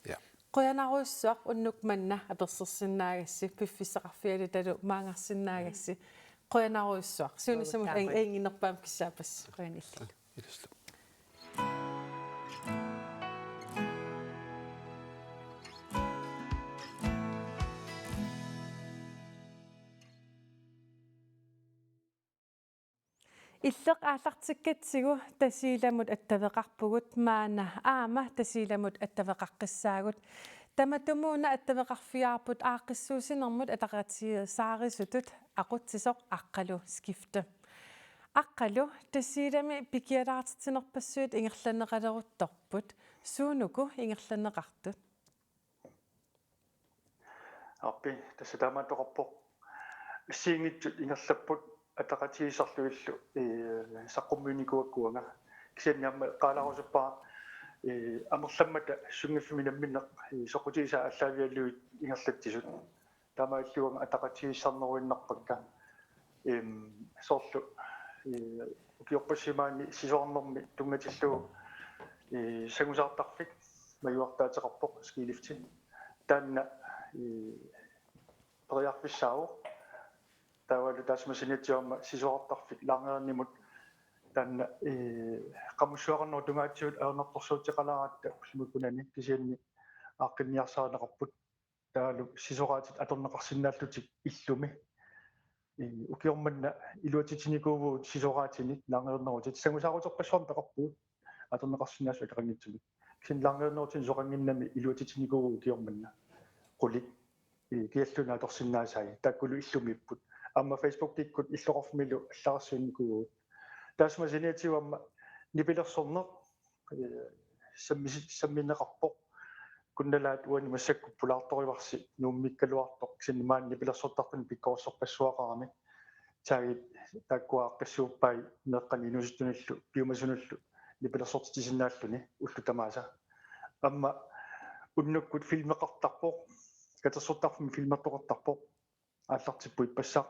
Ja. Qujanarujussuaq unnuk manna apersersinnaagassi, piffissaqarfialutalu maanngarsinnaagassi. Qujanarujussuaq. Siunissamut Qujanarujussuaq. An-, anginerpaamik kissaappassi. Qujanaq illillu. Ilillusi. Illeq aallartikkatsigu Tasiilamut attaveqarpugut, maanna aamma Tasiilamut attaveqaqqissaagut. Tamatumuuna attaveqarfigaarput aaqqissuussinermut ataqatigiissaarisutut aqutsisoq Aqqalu Skifte. Aqqalu, Tasiilami pikialaartitsinerpassuit ingerlanneqaleruttorput. Suunuku ingerlanneqartut? Aappi, tassa taamaattoqarpoq. Assigiinngitsut ingerlapput ataqatigiissarlugillu, ee, saqqummiunnikuuakka uanga. Kisianni aamma eqqaalaarusuppara, ee, amerlammata sunngiffimmi namminneq, ee, soqutigisaat aallaavigalugit ingerlatsisut. Taamaalillugu ataqatigiissaarneruinnarpakka. Ehm, soorlu, eh, ukiorpassuit maani sisorarnermi tunngatillugu, eh, sangusaartarfik majuartaateqarpoq, skilifti. Taanna, eh, periarfissaavoq. Taavalu taassuma saniatigut aamma sisorartarfik Laangereernimut taanna, eh, qamussuaqarnerup tungaatigut ajornartorsiuteqalaaratta ullumikkut unani, kisianni aaqqinniarsaarineqarput. Taavalu sisoraatit atorneqarsinnaallutik illumi. Ee, ukioq manna iluatsitsinikuuvugut sisoraatinik Laangereernerutit. Sangusaaruterpassuarnik peqarpugut atorneqarsinnaasut akeqanngitsumik. Kisianni Laangereernerutinik soqanngimmat iluatsitsinikuuvugut ukioq manna. Qulit, ee, kialluunniit atorsinnaasai. Taakkulu illumiipput. Aamma Facebookikkut illoqarfimmilu allagarsiunnikuuvugut. Taassuma saniatigut aamma nipilersorneq, ee, sammisi-, sammineqarpoq. Kunnalaat uani massakkut pulaartorivarsi Nuummiikkaluartoq, kisianni maani nipilersortartunik pikkorissorpassuaqarami. Taagi taakkua aaqqissuuppai meeqqani inuusuttunillu piumasunullu nipilersortitsisinnaalluni ullut tamaasa. Aamma unnukkut filmeqartarpoq, katersortarfimmi filmertoqartarpoq. Aallartippoq ippassaq.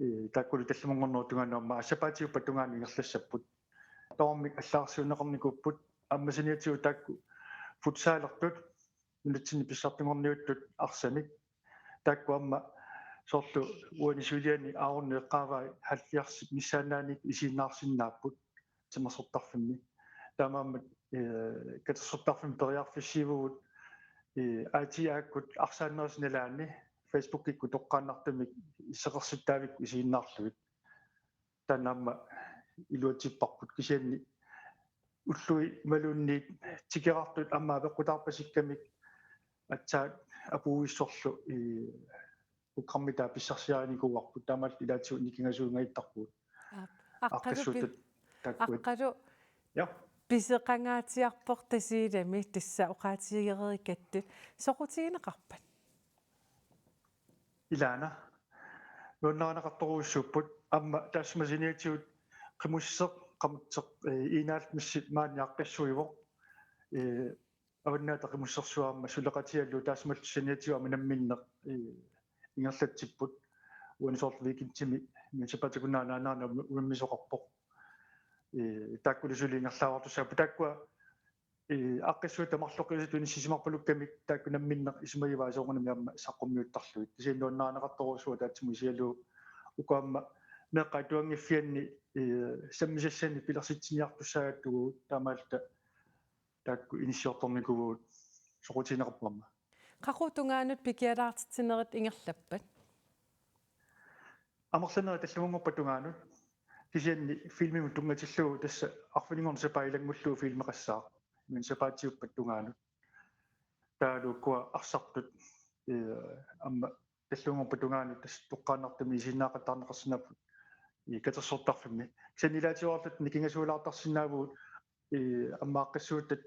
Ee, taakkulu tallimanngornerup tungaanut aamma sapaatiuppat tungaanut ingerlassapput. Tamarmik allagarsiuunneqarnikuupput, aamma saniatigut taakku futsalertut, nunatsinni pissartanngorniuttut arsamik. Taakku aamma soorlu uani siuliani Aarunneq eqqaavai halvfjerds missaannaaniit isiginnaarsinnaapput timersortarfimmi. Taamaammat, eh, katersortarfimmi periarfissiivugut, eh, A T A-kkut arsaannerisa nalaani Facebookikkut toqqaannartumik iseqersittaavikkut isiginnaarlugit. Taanna aamma iluatsipparput kisianni ullui imaluunniit tikeraartut aamma apeqqutaarpasikkamik aatsaat apuuissorlu, eh, programmitaa pissarsiarinikuuarput taamaalilluta ilaatigut nikingasuungajattarpugut. Aap. Aqqalu pi-, aaqqissuuttat taakkuit. Aqqalu Ja. Pisoqangaatsiarpoq Tasiilami tassa oqaatigereerikattut. Soqutigineqarpat? Ilaana. Nuannarineqartorujussuupput aamma taassuma saniatigut qimusseq qamuseq, eh, Iinaarmissi maani aaqqissuivoq. Eh, Avannaata Qimussersuarmi suleqatigalugit taassumalu saniatigut aamma namminneq, eh, ingerlatsipput. Uani soorlu weekendimi, men sapaatip-akunnera anaanaana unammisoqarpoq. Eh, taakkulu suli ingerlaavartussaapput. Taakkua, eh, aaqqissuutit marloqiusatit inissisimarpalukkamik taakku namminneq isumagivaat soorunami aamma saqqummiuttarlugit. Kisianni nuannarineqartorujussuuvoq ataatsimut isigalugu uku aamma meeqqat atuanngiffianni, eh, sammisassanik pilersitsiniartussaagatsigit taamaalilluta taakku inissiortornikuuvugut soqutigineqarpoq aamma. Qaqugu tungaanut pikialaartitsinerit ingerlappat? Amerlanerit tallimanngorpat tungaanut. Kisianni filmimut tunngatillugu tassa arfininngorneq sapaat ilanngullugu filmeqassaaq. Men sapaatiuppat tungaanut. Taavalu ukua arsartut, eh, aamma tallimanngorpat tungaanut tassa toqqaannartumik isiginnaaqattaarneqarsinnaapput, eh, katersortarfimmi. Kisianni ilaatigut arlaat nikingasuulaartarsinnaavugut, eh, aamma aaqqissuuttat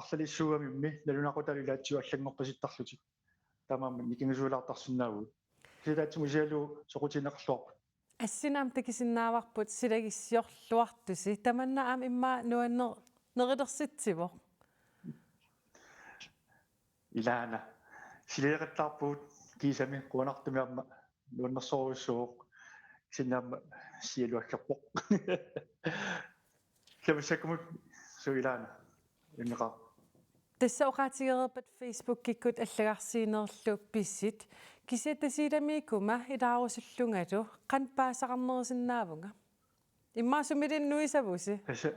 arlalissuugamimmi nalunaqutaalu ilaatigut allanngorpasittarlutik. Taamaammat nikingasuulaartarsinnaavugut. Kisianni ataatsimut isigalugu soqutigineqarluarput. Assingi aamma takusinnaavarput silagissiorluartusi. Tamanna aamma immaqa nuanner-, nerilersitsivoq. Ilaana. Silageqattaarpugut kiisami qujanartumik aamma nuannersorujussuuvoq. Kisianni aamma sialuakkerpoq. Taava massakkut suu ilaana. Immiqaq. Tassa oqaatigereerpat Facebookikkut allagarsiinerlu pisit. Kisianni Tasiilamiikkuma ilaarusullungalu qanoq paasisaqarnerusinnaavunga? Immaqa sumiluunniit nuisavusi? Tassa,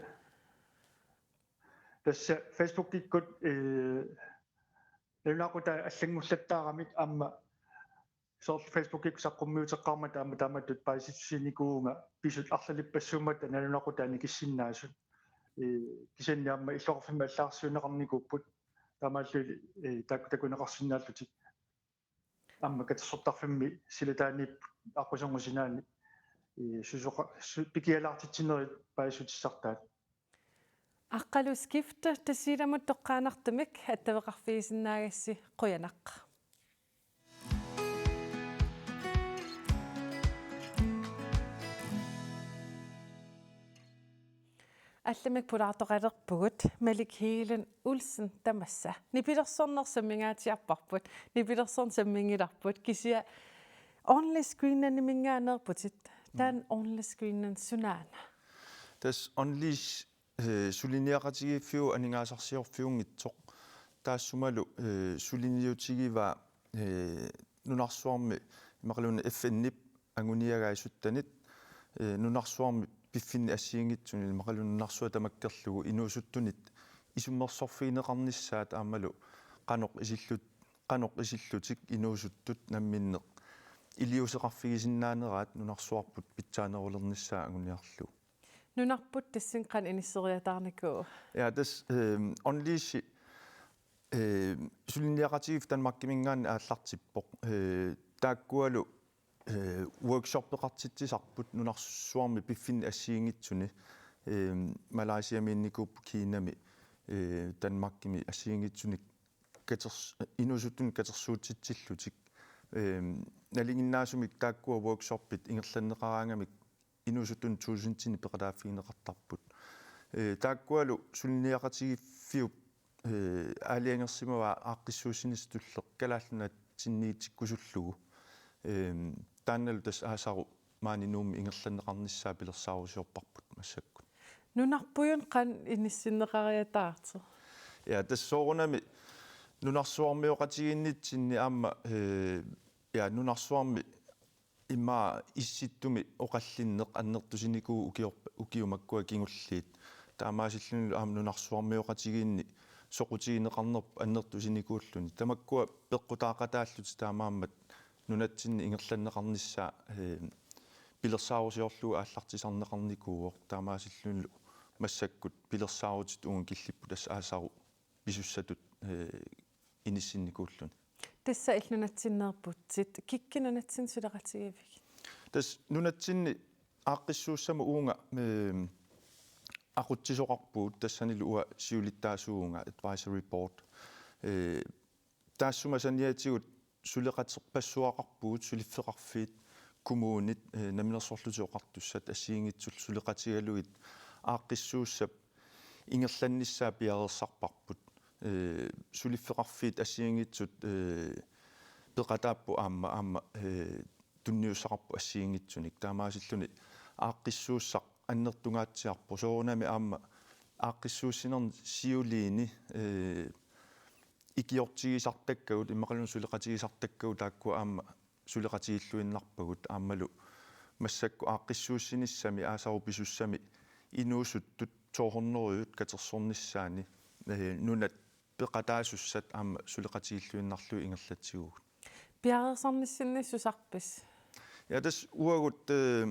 tassa Facebookikkut, eh, nalunaqutaat allanngullattaaramik aamma soorlu Facebookikkut saqqummiuteqqaarmata aamma taamatut paasissusinikuuvunga pisut arlalippassuummata nalunaqutaat nikissinnaasut. Eh, kisianni aamma illoqarfimmi allagarsiuunneqarnikuupput. Taamaalilluni, eh, taakku takuneqarsinnaallutik. Aamma katersortarfimmi silataaniipput aqquserngusinaani, eh, susoqa-, su-, pikialaartitsinerit paasissutissartaat. Aqqalu Skifte Tasiilamut toqqaannartumik attaveqarfigisinnaagassi qujanaq. Allamik pulaartoqalerpugut Malik Hegelund Olsen tamassa. Nipilersorneq sammingaatsiarparput, nipilersorneq samminngilarput, kisianni Unleash Greenlandiminngaanneerputit. Taanna Unleash Greenland sunaana? Tassa Unleash, eh, suliniaqatigiiffiup aningaasarsiorfiunngitsoq. Taassumalu, eh, suliniutigivaa, eh, nunarsuarmi imaluunniit F N-ip anguniagaat syttenit, eh, nunarsuarmi piffinnik assigiinngitsunik imaluunniit nunarsuaq tamakkerlugu inuusuttunit isummersorfigineqarnissaat aammalu qanoq isillut-, qanoq isillutik inuusuttut namminneq iliuuseqarfigisinnaaneraat nunarsuarput pitsaanerulernissaa anguniarlugu. Nunarput tassani qanoq inisseriataarnikuua? Ja, tassa, ehm, Unleashi, ehm, suliniaqatigiiffik Danmarkiminngaanniit aallartippoq. Eh, taakkualu, eh, workshoppeqartitsisarput nunarsuarmi piffinnik assigiinngitsuni, ehm, Malaysiamiinnikuupput Kinami, eh, Danmarkimi assigiinngitsunik katers-, inuusuttunik katersuutsitsillutik. Ehm, nalinginnaasumik taakkua workshoppit ingerlanneqaraangamik inuusuttut tusindinik peqataaffigineqartarput. Eh, taakkualu suliniaqatigiiffiup, eh, aalajangersimavaa aaqqissuussinissaq tulleq Kalaallit Nunaatsinniitikkusullugu. Ehm, taannalu tassa aasaru maani Nuummi ingerlanneqarnissaa pilersaarusiorparput massakkut. Nunarput qanoq inissinneqariataartoq? Ja, tassa soorunami nunarsuarmioqatigiinnitsinni aamma, eh, ja, nunarsuarmi immaqa Issittumi oqallinneq annertusinikuuvoq ukiorp-, ukiut makkua kingulliit. Taamaasillunilu aamma nunarsuarmioqatigiinni soqutigineqarnerput annertusinikuulluni. Tamakkua peqqutaaqataallutik taamaammat nunatsinni ingerlanneqarnissaa, eh, pilersaarusiorlugu aallartisarneqarnikuuvoq. Taamaasillunilu massakkut pilersaarutit uunga killipput tassa aasaru pisussatut, eh, inissinnikuulluni. Tassa illit nunatsinneerputsit, kikkut nunatsinni suleqatigiiffigit? Tassa nunatsinni aaqqissuussamut uunga, eh, aqutsisoqarpugut, tassanilu uanga siulittaasuuvunga advisory board. Eh, taassuma saniatigut suleqaterpassuaqarpugut suliffeqarfiit, kommunit, eh, Namminersorlutik Oqartussat assigiinngitsullu suleqatigalugit aaqqissuussap ingerlannissaa piareersarparput. Eh, suliffeqarfiit assigiinngitsut, eh, peqataapput aamma, aamma, eh, tunniussaqarput assigiinngitsunik. Taamaasilluni aaqqissuussaq annertungaatsiarpoq. Soorunami aamma aaqqissuussinerni siuliini, eh, ikiortigisartakkagut, immaqaluunniit suleqatigisartakkagut taakkua aamma suleqatigilluinnarpagut, aammalu massakkut aaqqissuussinissami aasaru pisussami inuusuttut to hundrede katersornissaanni, eh, nunat peqataasussat aamma suleqatigilluinnarlugit ingerlatsigugut. Piareersarnissinni susarpisi? Ja, tassa uagut, eh,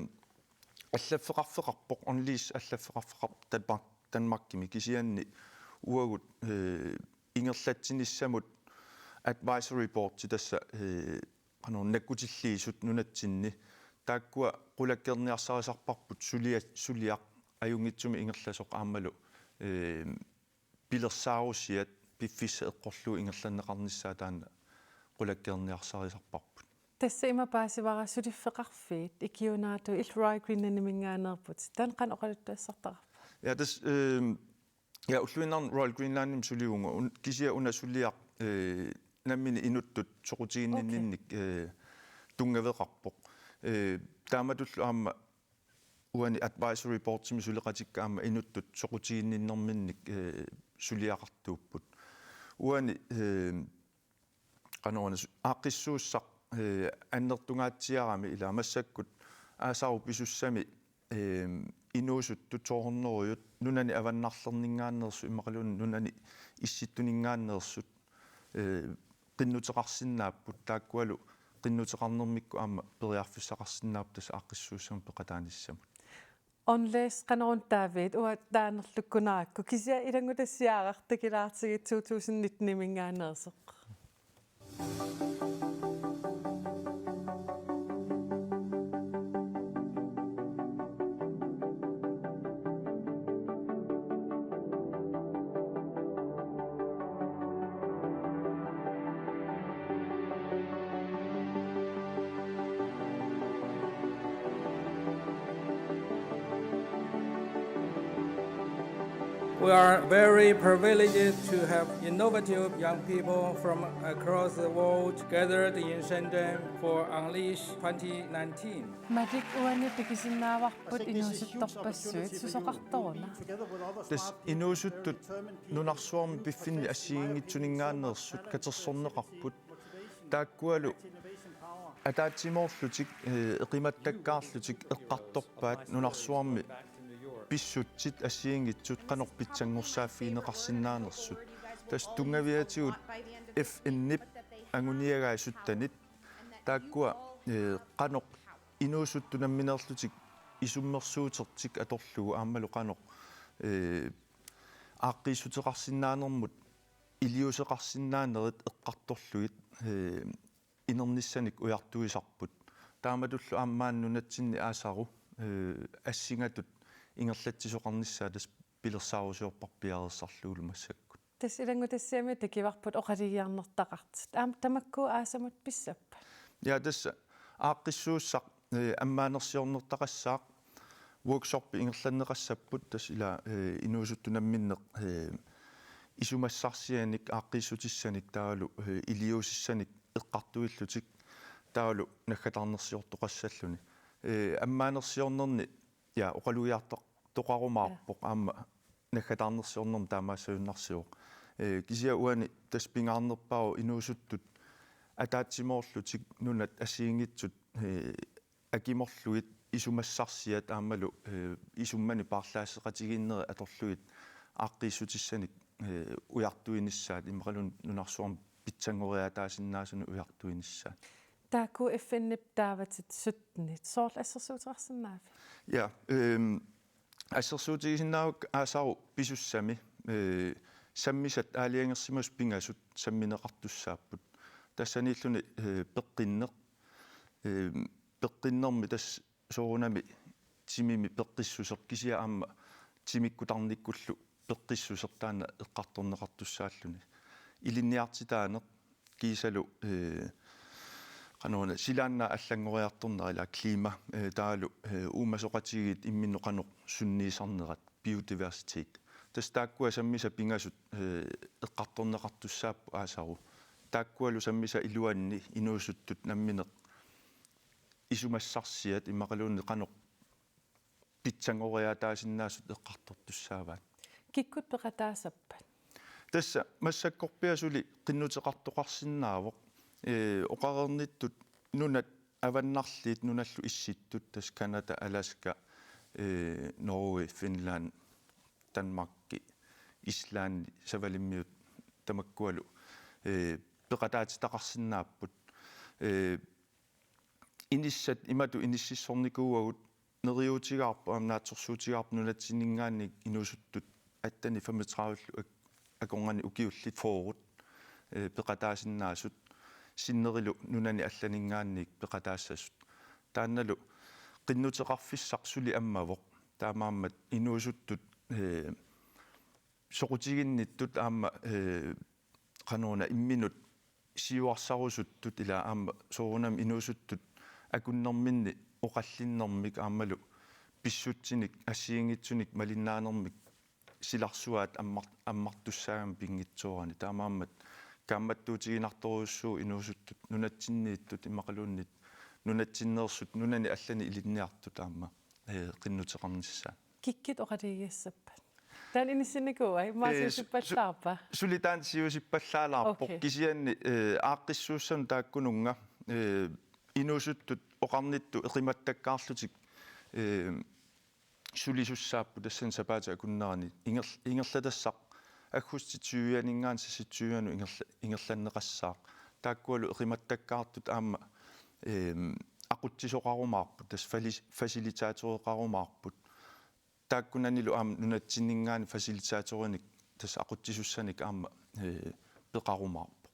allaffeqarfeqarpoq, Unleash allaffeqarfeqarpoq Danmark-, Danmarkimi, kisianni uagut, eh, ingerlatsinissamut advisory boardi tassa, eh, qanoq nakkutilliisut nunatsinni, taakkua qulakkeerniarsarisarparput sulia-, suliaq ajunngitsumik ingerlasoq aammalu, eh, pilersaarusiat piffissaq eqqorlugu ingerlanneqarnissaa taanna qulakkeerniarsarisarparput. Tassa ima paasivara suliffeqarfiit ikiuinaatut, illit Royal Greenlandiminngaanneerputit. Taanna qanoq oqaluttuassartaqarpa? Ja, tassa, ehm, ja, ulluinnarni Royal Greenlandimi sulivunga, un-, kisianni una suliaq, eh, nammineq inuttut soqutiginninninnik, okay, eh, tunngaveqarpoq. Eh, taamatullu aamma uani advisory boardimi suleqatikka aamma inuttut soqutiginninnerminnik, eh, suliaqartuupput. Uani, eh, qanoruna su-, aaqqissuussaq, eh, annertungaatsiarami, ila massakkut aasaru pisussami, eh, inuusuttut to hundrede nunani avannarlerninngaanneersut immaqaluunniit nunani Issittuninngaanneersut, eh, qinnuteqarsinnaapput, taakkualu qinnuteqarnermikkut aamma periarfissaqarsinnaapput tassa aaqqissuussamut peqataanissamut. Unleash, qanoruna taavit, uanga taanerlukkunarakku, kisianni ilanngutassiaaraq takilaartigit to tusind nitten-iminngaanneersoq. We are very privileged to have innovative young people from across the world gathered in Shenzhen for Unleash twenty nineteen. Malik, uani pikisinnaavarput inuusuttorpassuit, susoqartoruna? Tassa inuusuttut nunarsuarmi piffinni assigiinngitsuninngaanneersut katersorneqarput. Taakkualu ataatsimoorlutik, eh, eqimattakkaarlutik eqqartorpaat nunarsuarmi pissutsit assigiinngitsut qanoq pitsanngorsaaffigineqarsinnaanersut. Tassa tunngaviatigut F N-ip anguniagai syttenit. Taakkua, eh, qanoq inuusuttut nammineerlutik isummersuutertik atorlugu aammalu qanoq, eh, aaqqiissuteqarsinnaanermut iliuuseqarsinnaanerit eqqartorlugit, eh, inernissanik ujartuisarput. Taamatullu aamma maani nunatsinni aasaru, eh, assingatut ingerlatsisoqarnissaa tassa pilersaarusiorparput piareersarlugulu massakkut. Tassa ilanngutassiami takivarput oqalugiarnertaqartut. Aamma tamakku aasamut pissappat? Ja, tassa aaqqissuussaq, eh, ammaanersiornertaqassaaq, workshoppi ingerlanneqassapput, tassa ila, eh, inuusuttut namminneq, eh, isumassarsianik, aaqqiissutissanik taavalu, eh, iliuusissanik eqqartuillutik taavalu naggatarnersiortoqassalluni. Eh, ammaanersiornerni, ja, oqalugiartoq-, toqarumaarpoq, ja, aamma naggatarnersiornermi taamaassagunarsivoq. Eh, kisianni uani tassa pingaarnerpaavoq inuusuttut ataatsimoorlutik nunat assigiinngitsut, eh, akimorlugit isumassarsiat aammalu, eh, isummani paarlaasseqatigiinnerit atorlugit aaqqiissutissanik, eh, ujartuinissaat immaqaluunniit nunarsuarmi pitsanngoriaataasinnaasunik ujartuinissaat. Taakku F N-ip taavatit syttenit. Soorlu assersuuteqarsinnaavit? Ja, ehm, assersuutigisinnaavakka aasaru pisussami, eh, sammisat aalajangersimasut pingasut sammineqartussaapput. Tassaniilluni, eh, peqqinneq, eh, peqqinnermi tassa soorunami timimi peqqissuseq kisianni aamma timikkut tarnikkullu peqqissuseq taanna eqqartorneqartussaalluni. Ilinniartitaaneq kiisalu, eh, qanoruna silaannaap allanngoriartornera ila klima, eh, taavalu, eh, uumasoqatigiit imminnut qanoq sunniisarnerat, biodiversitet. Tassa taakkua sammisat pingasut, eh, eqqartorneqartussaapput aasaru. Taakkualu sammisap iluanni inuusuttut nammineq isumassarsiat immaqaluunniit qanoq pitsanngoriaataasinnaasut eqqartortussaavaat. Kikkut peqataassappat? Tassa massakkorpiaq suli qinnuteqartoqarsinnaavoq. Ee, oqareernittut nunat avannarliit nunallu issittut, tassa Canada, Alaska, ee, Norge, Finland, Danmark, Island, Savalimmiut tamakkualu, ee, peqataatitaqarsinnaapput. Ee, inissat imatut inississornikuuagut, neriuutigaarput aamma naatsorsuutigaarput nunatsinninngaanniit inuusuttut atteni femogtredive ak-, akornanni ukiullit fyrre, eh, peqataasinnaasut, sinnerilu nunani allaninngaanniit peqataassasut. Taannalu qinnuteqarfissaq suli ammavoq. Taamaammat inuusuttut, eh, soqutiginnittut aamma, eh, qanoruna imminut siuarsarusuttut ila aamma soorunami inuusuttut akunnerminni oqallinnermik aammalu pissutsinik assigiinngitsunik malinnaanermik silarsuaat ammar-, ammartussaagamik pinngitsoorani. Taamaammat kaammattuutiginartorujussuuvoq inuusuttut nunatsinniittut immaqaluunniit nunatsinneersut nunani allani ilinniartut aamma, eh, qinnuteqarnissaat. Kikkut oqalugigassappat? Taanna inissinnikuua, immaqa, eh, su-, su-, siusippallaarpa? Suli taanna siusippallaalaarpoq. Okay. Kisianni, eh, aaqqissuussanut taakkununnga, eh, inuusuttut oqarnittut eqimattakkaarlutik, eh, sulisussaapput tassani sapaatip akunnerani. Inger-, ingerlatassaq aggustip tyve-aninngaanniit seksogtyve-anut ingerla-, ingerlanneqassaaq. Taakkualu eqimattakkaartut aamma, eh, aqutsisoqarumaarput, tassa fali-, facilitatoreqarumaarput. Taakkunanilu aamma nunatsinninngaanniit facilitatorinik tassa aqutsisussanik aamma, eh, peqarumaarpoq.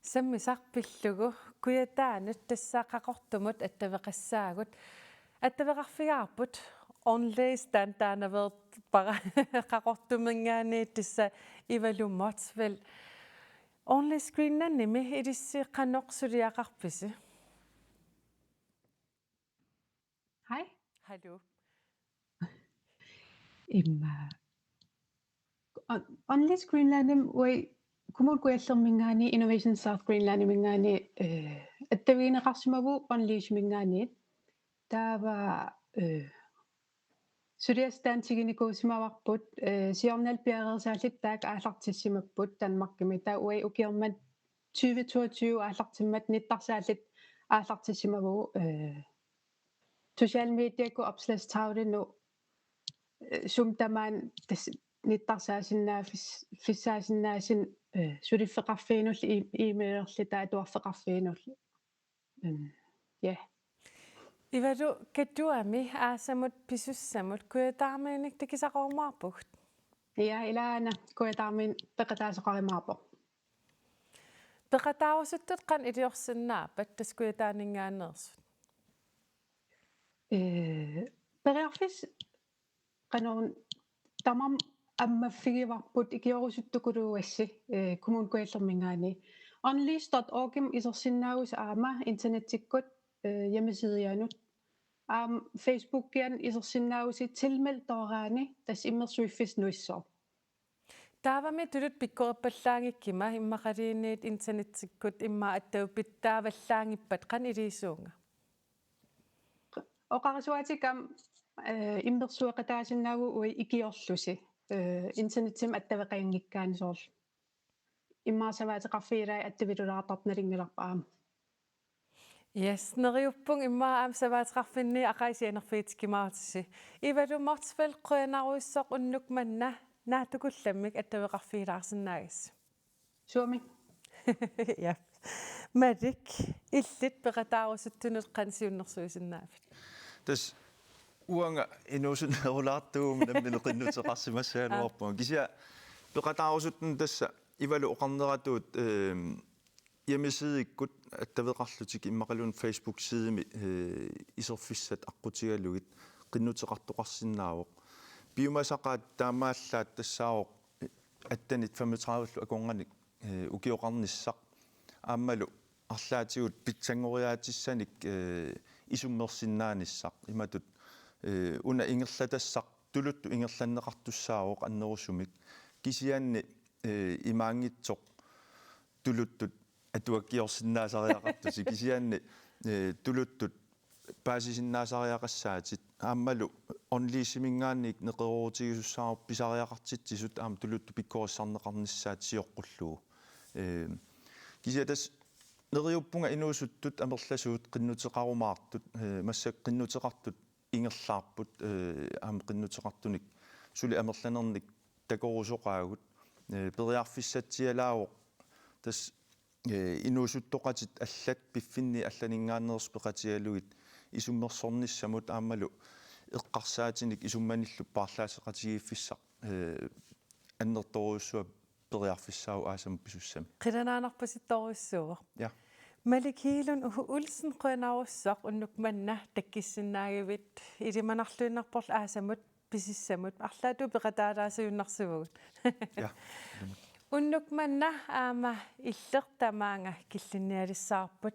Sammisaq pillugu Kujataanut tassa Qaqortumut attaveqassaagut. Attaveqarfigaarput Onlys, taanna taanaveerpara Qaqortuminngaanniit tassa Ivalu Motzfeldt. Onlys Greenlandimi ilissi qanoq suliaqarpisi? Hej. Hallo. Imma. On-, Onlys Greenlandimi uagut Kommune Kujallerminngaanniit Innovation South Greenlandiminngaanniit, eh, attavigineqarsimavugut Onlysimingaanniit. Taava, eh, suliassaq taanna tigunikuusimavarput, eh, siornallu piareersaalluta taakku aallartissimapput Danmarkimi. Taava uagut ukioq manna tyve toogtyve aallartimmat nittarsaalluta aallartissimavugut, eh, social mediakkut opslagstavlenut, eh, sumut tamaat tassa nittarsaasinnaafis-, -fissaasinnaasunik, eh, suliffeqarfiinullu e-, e-mailerluta atuarfeqarfiinullu. Mm, ja. Ivalu, Katuami aasamut pisussamut Kujataamiinik takusaqarumaarpugut? Ja, ilaana Kujataamiinut peqataasoqarumaarpoq. Peqataarusuttut qanoq iliorsinnaappat tassa Kujataaninngaanneersut? Eh, periarfissat qanoruna tamarmik ammaffigivarput ikiorusuttukuluugassi, eh, Kommune Kujallerminngaanniit. Onlys dot org-imut isersinnaavusi aamma internettikkut, eh, hjemmesidianut. Aamma Facebookianut isersinnaavusi tilmeld dooraani, tassa immersuiffissaq nuissoq. Taavami tuluttut pikkorippallaanngikkuma immaqaluunniit internettikkut immaqa attaveqarfittaavallaanngippat qanoq iliuusuunga? Oqarasuaatikka aamma, eh, immersueqataasinnaavugut uagut ikiorlusi, eh, internettimi attaveqanngikkaanni soorlu. Immaqa savaateqarfiit ilaat attavilulaartartut nalunngilarput aamma. Yes, neriuppunga immaqa aamma savaateqarfinni aqagu sianerfigitikkumaartusi. Ivalu Motzfeldt, qujanarujussuaq unnuk manna naatsukullammik attaveqarfigilaarsinnaagassi. Suami. Ja. Malik, illit peqataarusuttunut qanoq siunnersuisinnaaviuk? Tassa uanga inuusunnerulaartuuguma nammineq qinnuteqarsimassagaluarpunga. Aa. Kisianni peqataarusuttunut tassa Ivalu oqarneratut, ehm, hjemmesidikkut attaveqarlutik immaqaluunniit Facebook-sidemi, eh, iserfissat aqqutigalugit qinnuteqartoqarsinnaavoq. Piumasaqaat taamaallaat tassaavoq attenit femogtredive akornanni, eh, ukioqarnissaq. Aammalu arlaatigut pitsanngoriaatissanik, eh, isummersinnaanissaq. Imatut, eh, una ingerlatassaq tuluttut ingerlanneqartussaavoq annerusumik. Kisianni, eh, imaanngitsoq tuluttut atuakkiorsinnaasariaqartusi. Kisianni, eh, tuluttut paasisinnaasariaqassaatit. Aammalu Unleashiminngaanniit neqeroorutigisussaavoq pisariaqartitsisut aamma tuluttut pikkorissarneqarnissaat sioqqullugu. Eh, kisianni tassa neriuppunga inuusuttut amerlasuut qinnuteqarumaartut, eh, massakkut qinnuteqartut ingerlaarput, eh, aamma qinnuteqartunik suli amerlanernik takorusoqaagut, eh, periarfissatsialaavoq tassa, eh, inuusuttoqatit allat piffinni allaninngaanneersut peqatigalugit isummersornissamut aammalu eqqarsaatinik isummanillu paarlaasseqatigiiffissaq, eh, annertoorujussuaq periarfissaavoq aasamut pisussami. Qilanaarnarpasittorujussuuvoq. Ja. Malik Hegelund Olsen, qujanarujussuaq unnuk manna takkissinnaagavit, ilimanarluinnarporlu aasamut pisissamut, arlaatigut peqataalaasiuinnarsivugut. Ja. Unnuk manna aamma Illit tamaanga killinnialissavarput.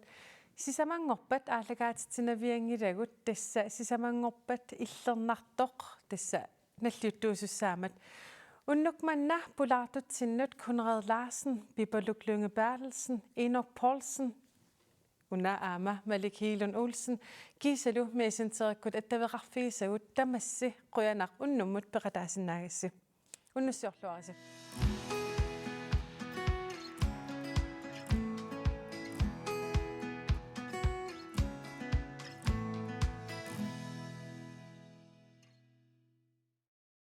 Sisamanngorpat aallakaatitsinavianngilagut, tassa sisamanngorpat illernartoq tassa nalliuttuusussaammat. Unnuk manna pulaartutsinnut Konrad Larsen, Pipaluk Lynge Berthelsen, Enok Poulsen, una aamma Malik Hegelund Olsen, kiisalu Messengerikkut attaveqarfigisagut, tamassi qujanaq unnummut peqataasinnaagassi. Unnussiorluarisi.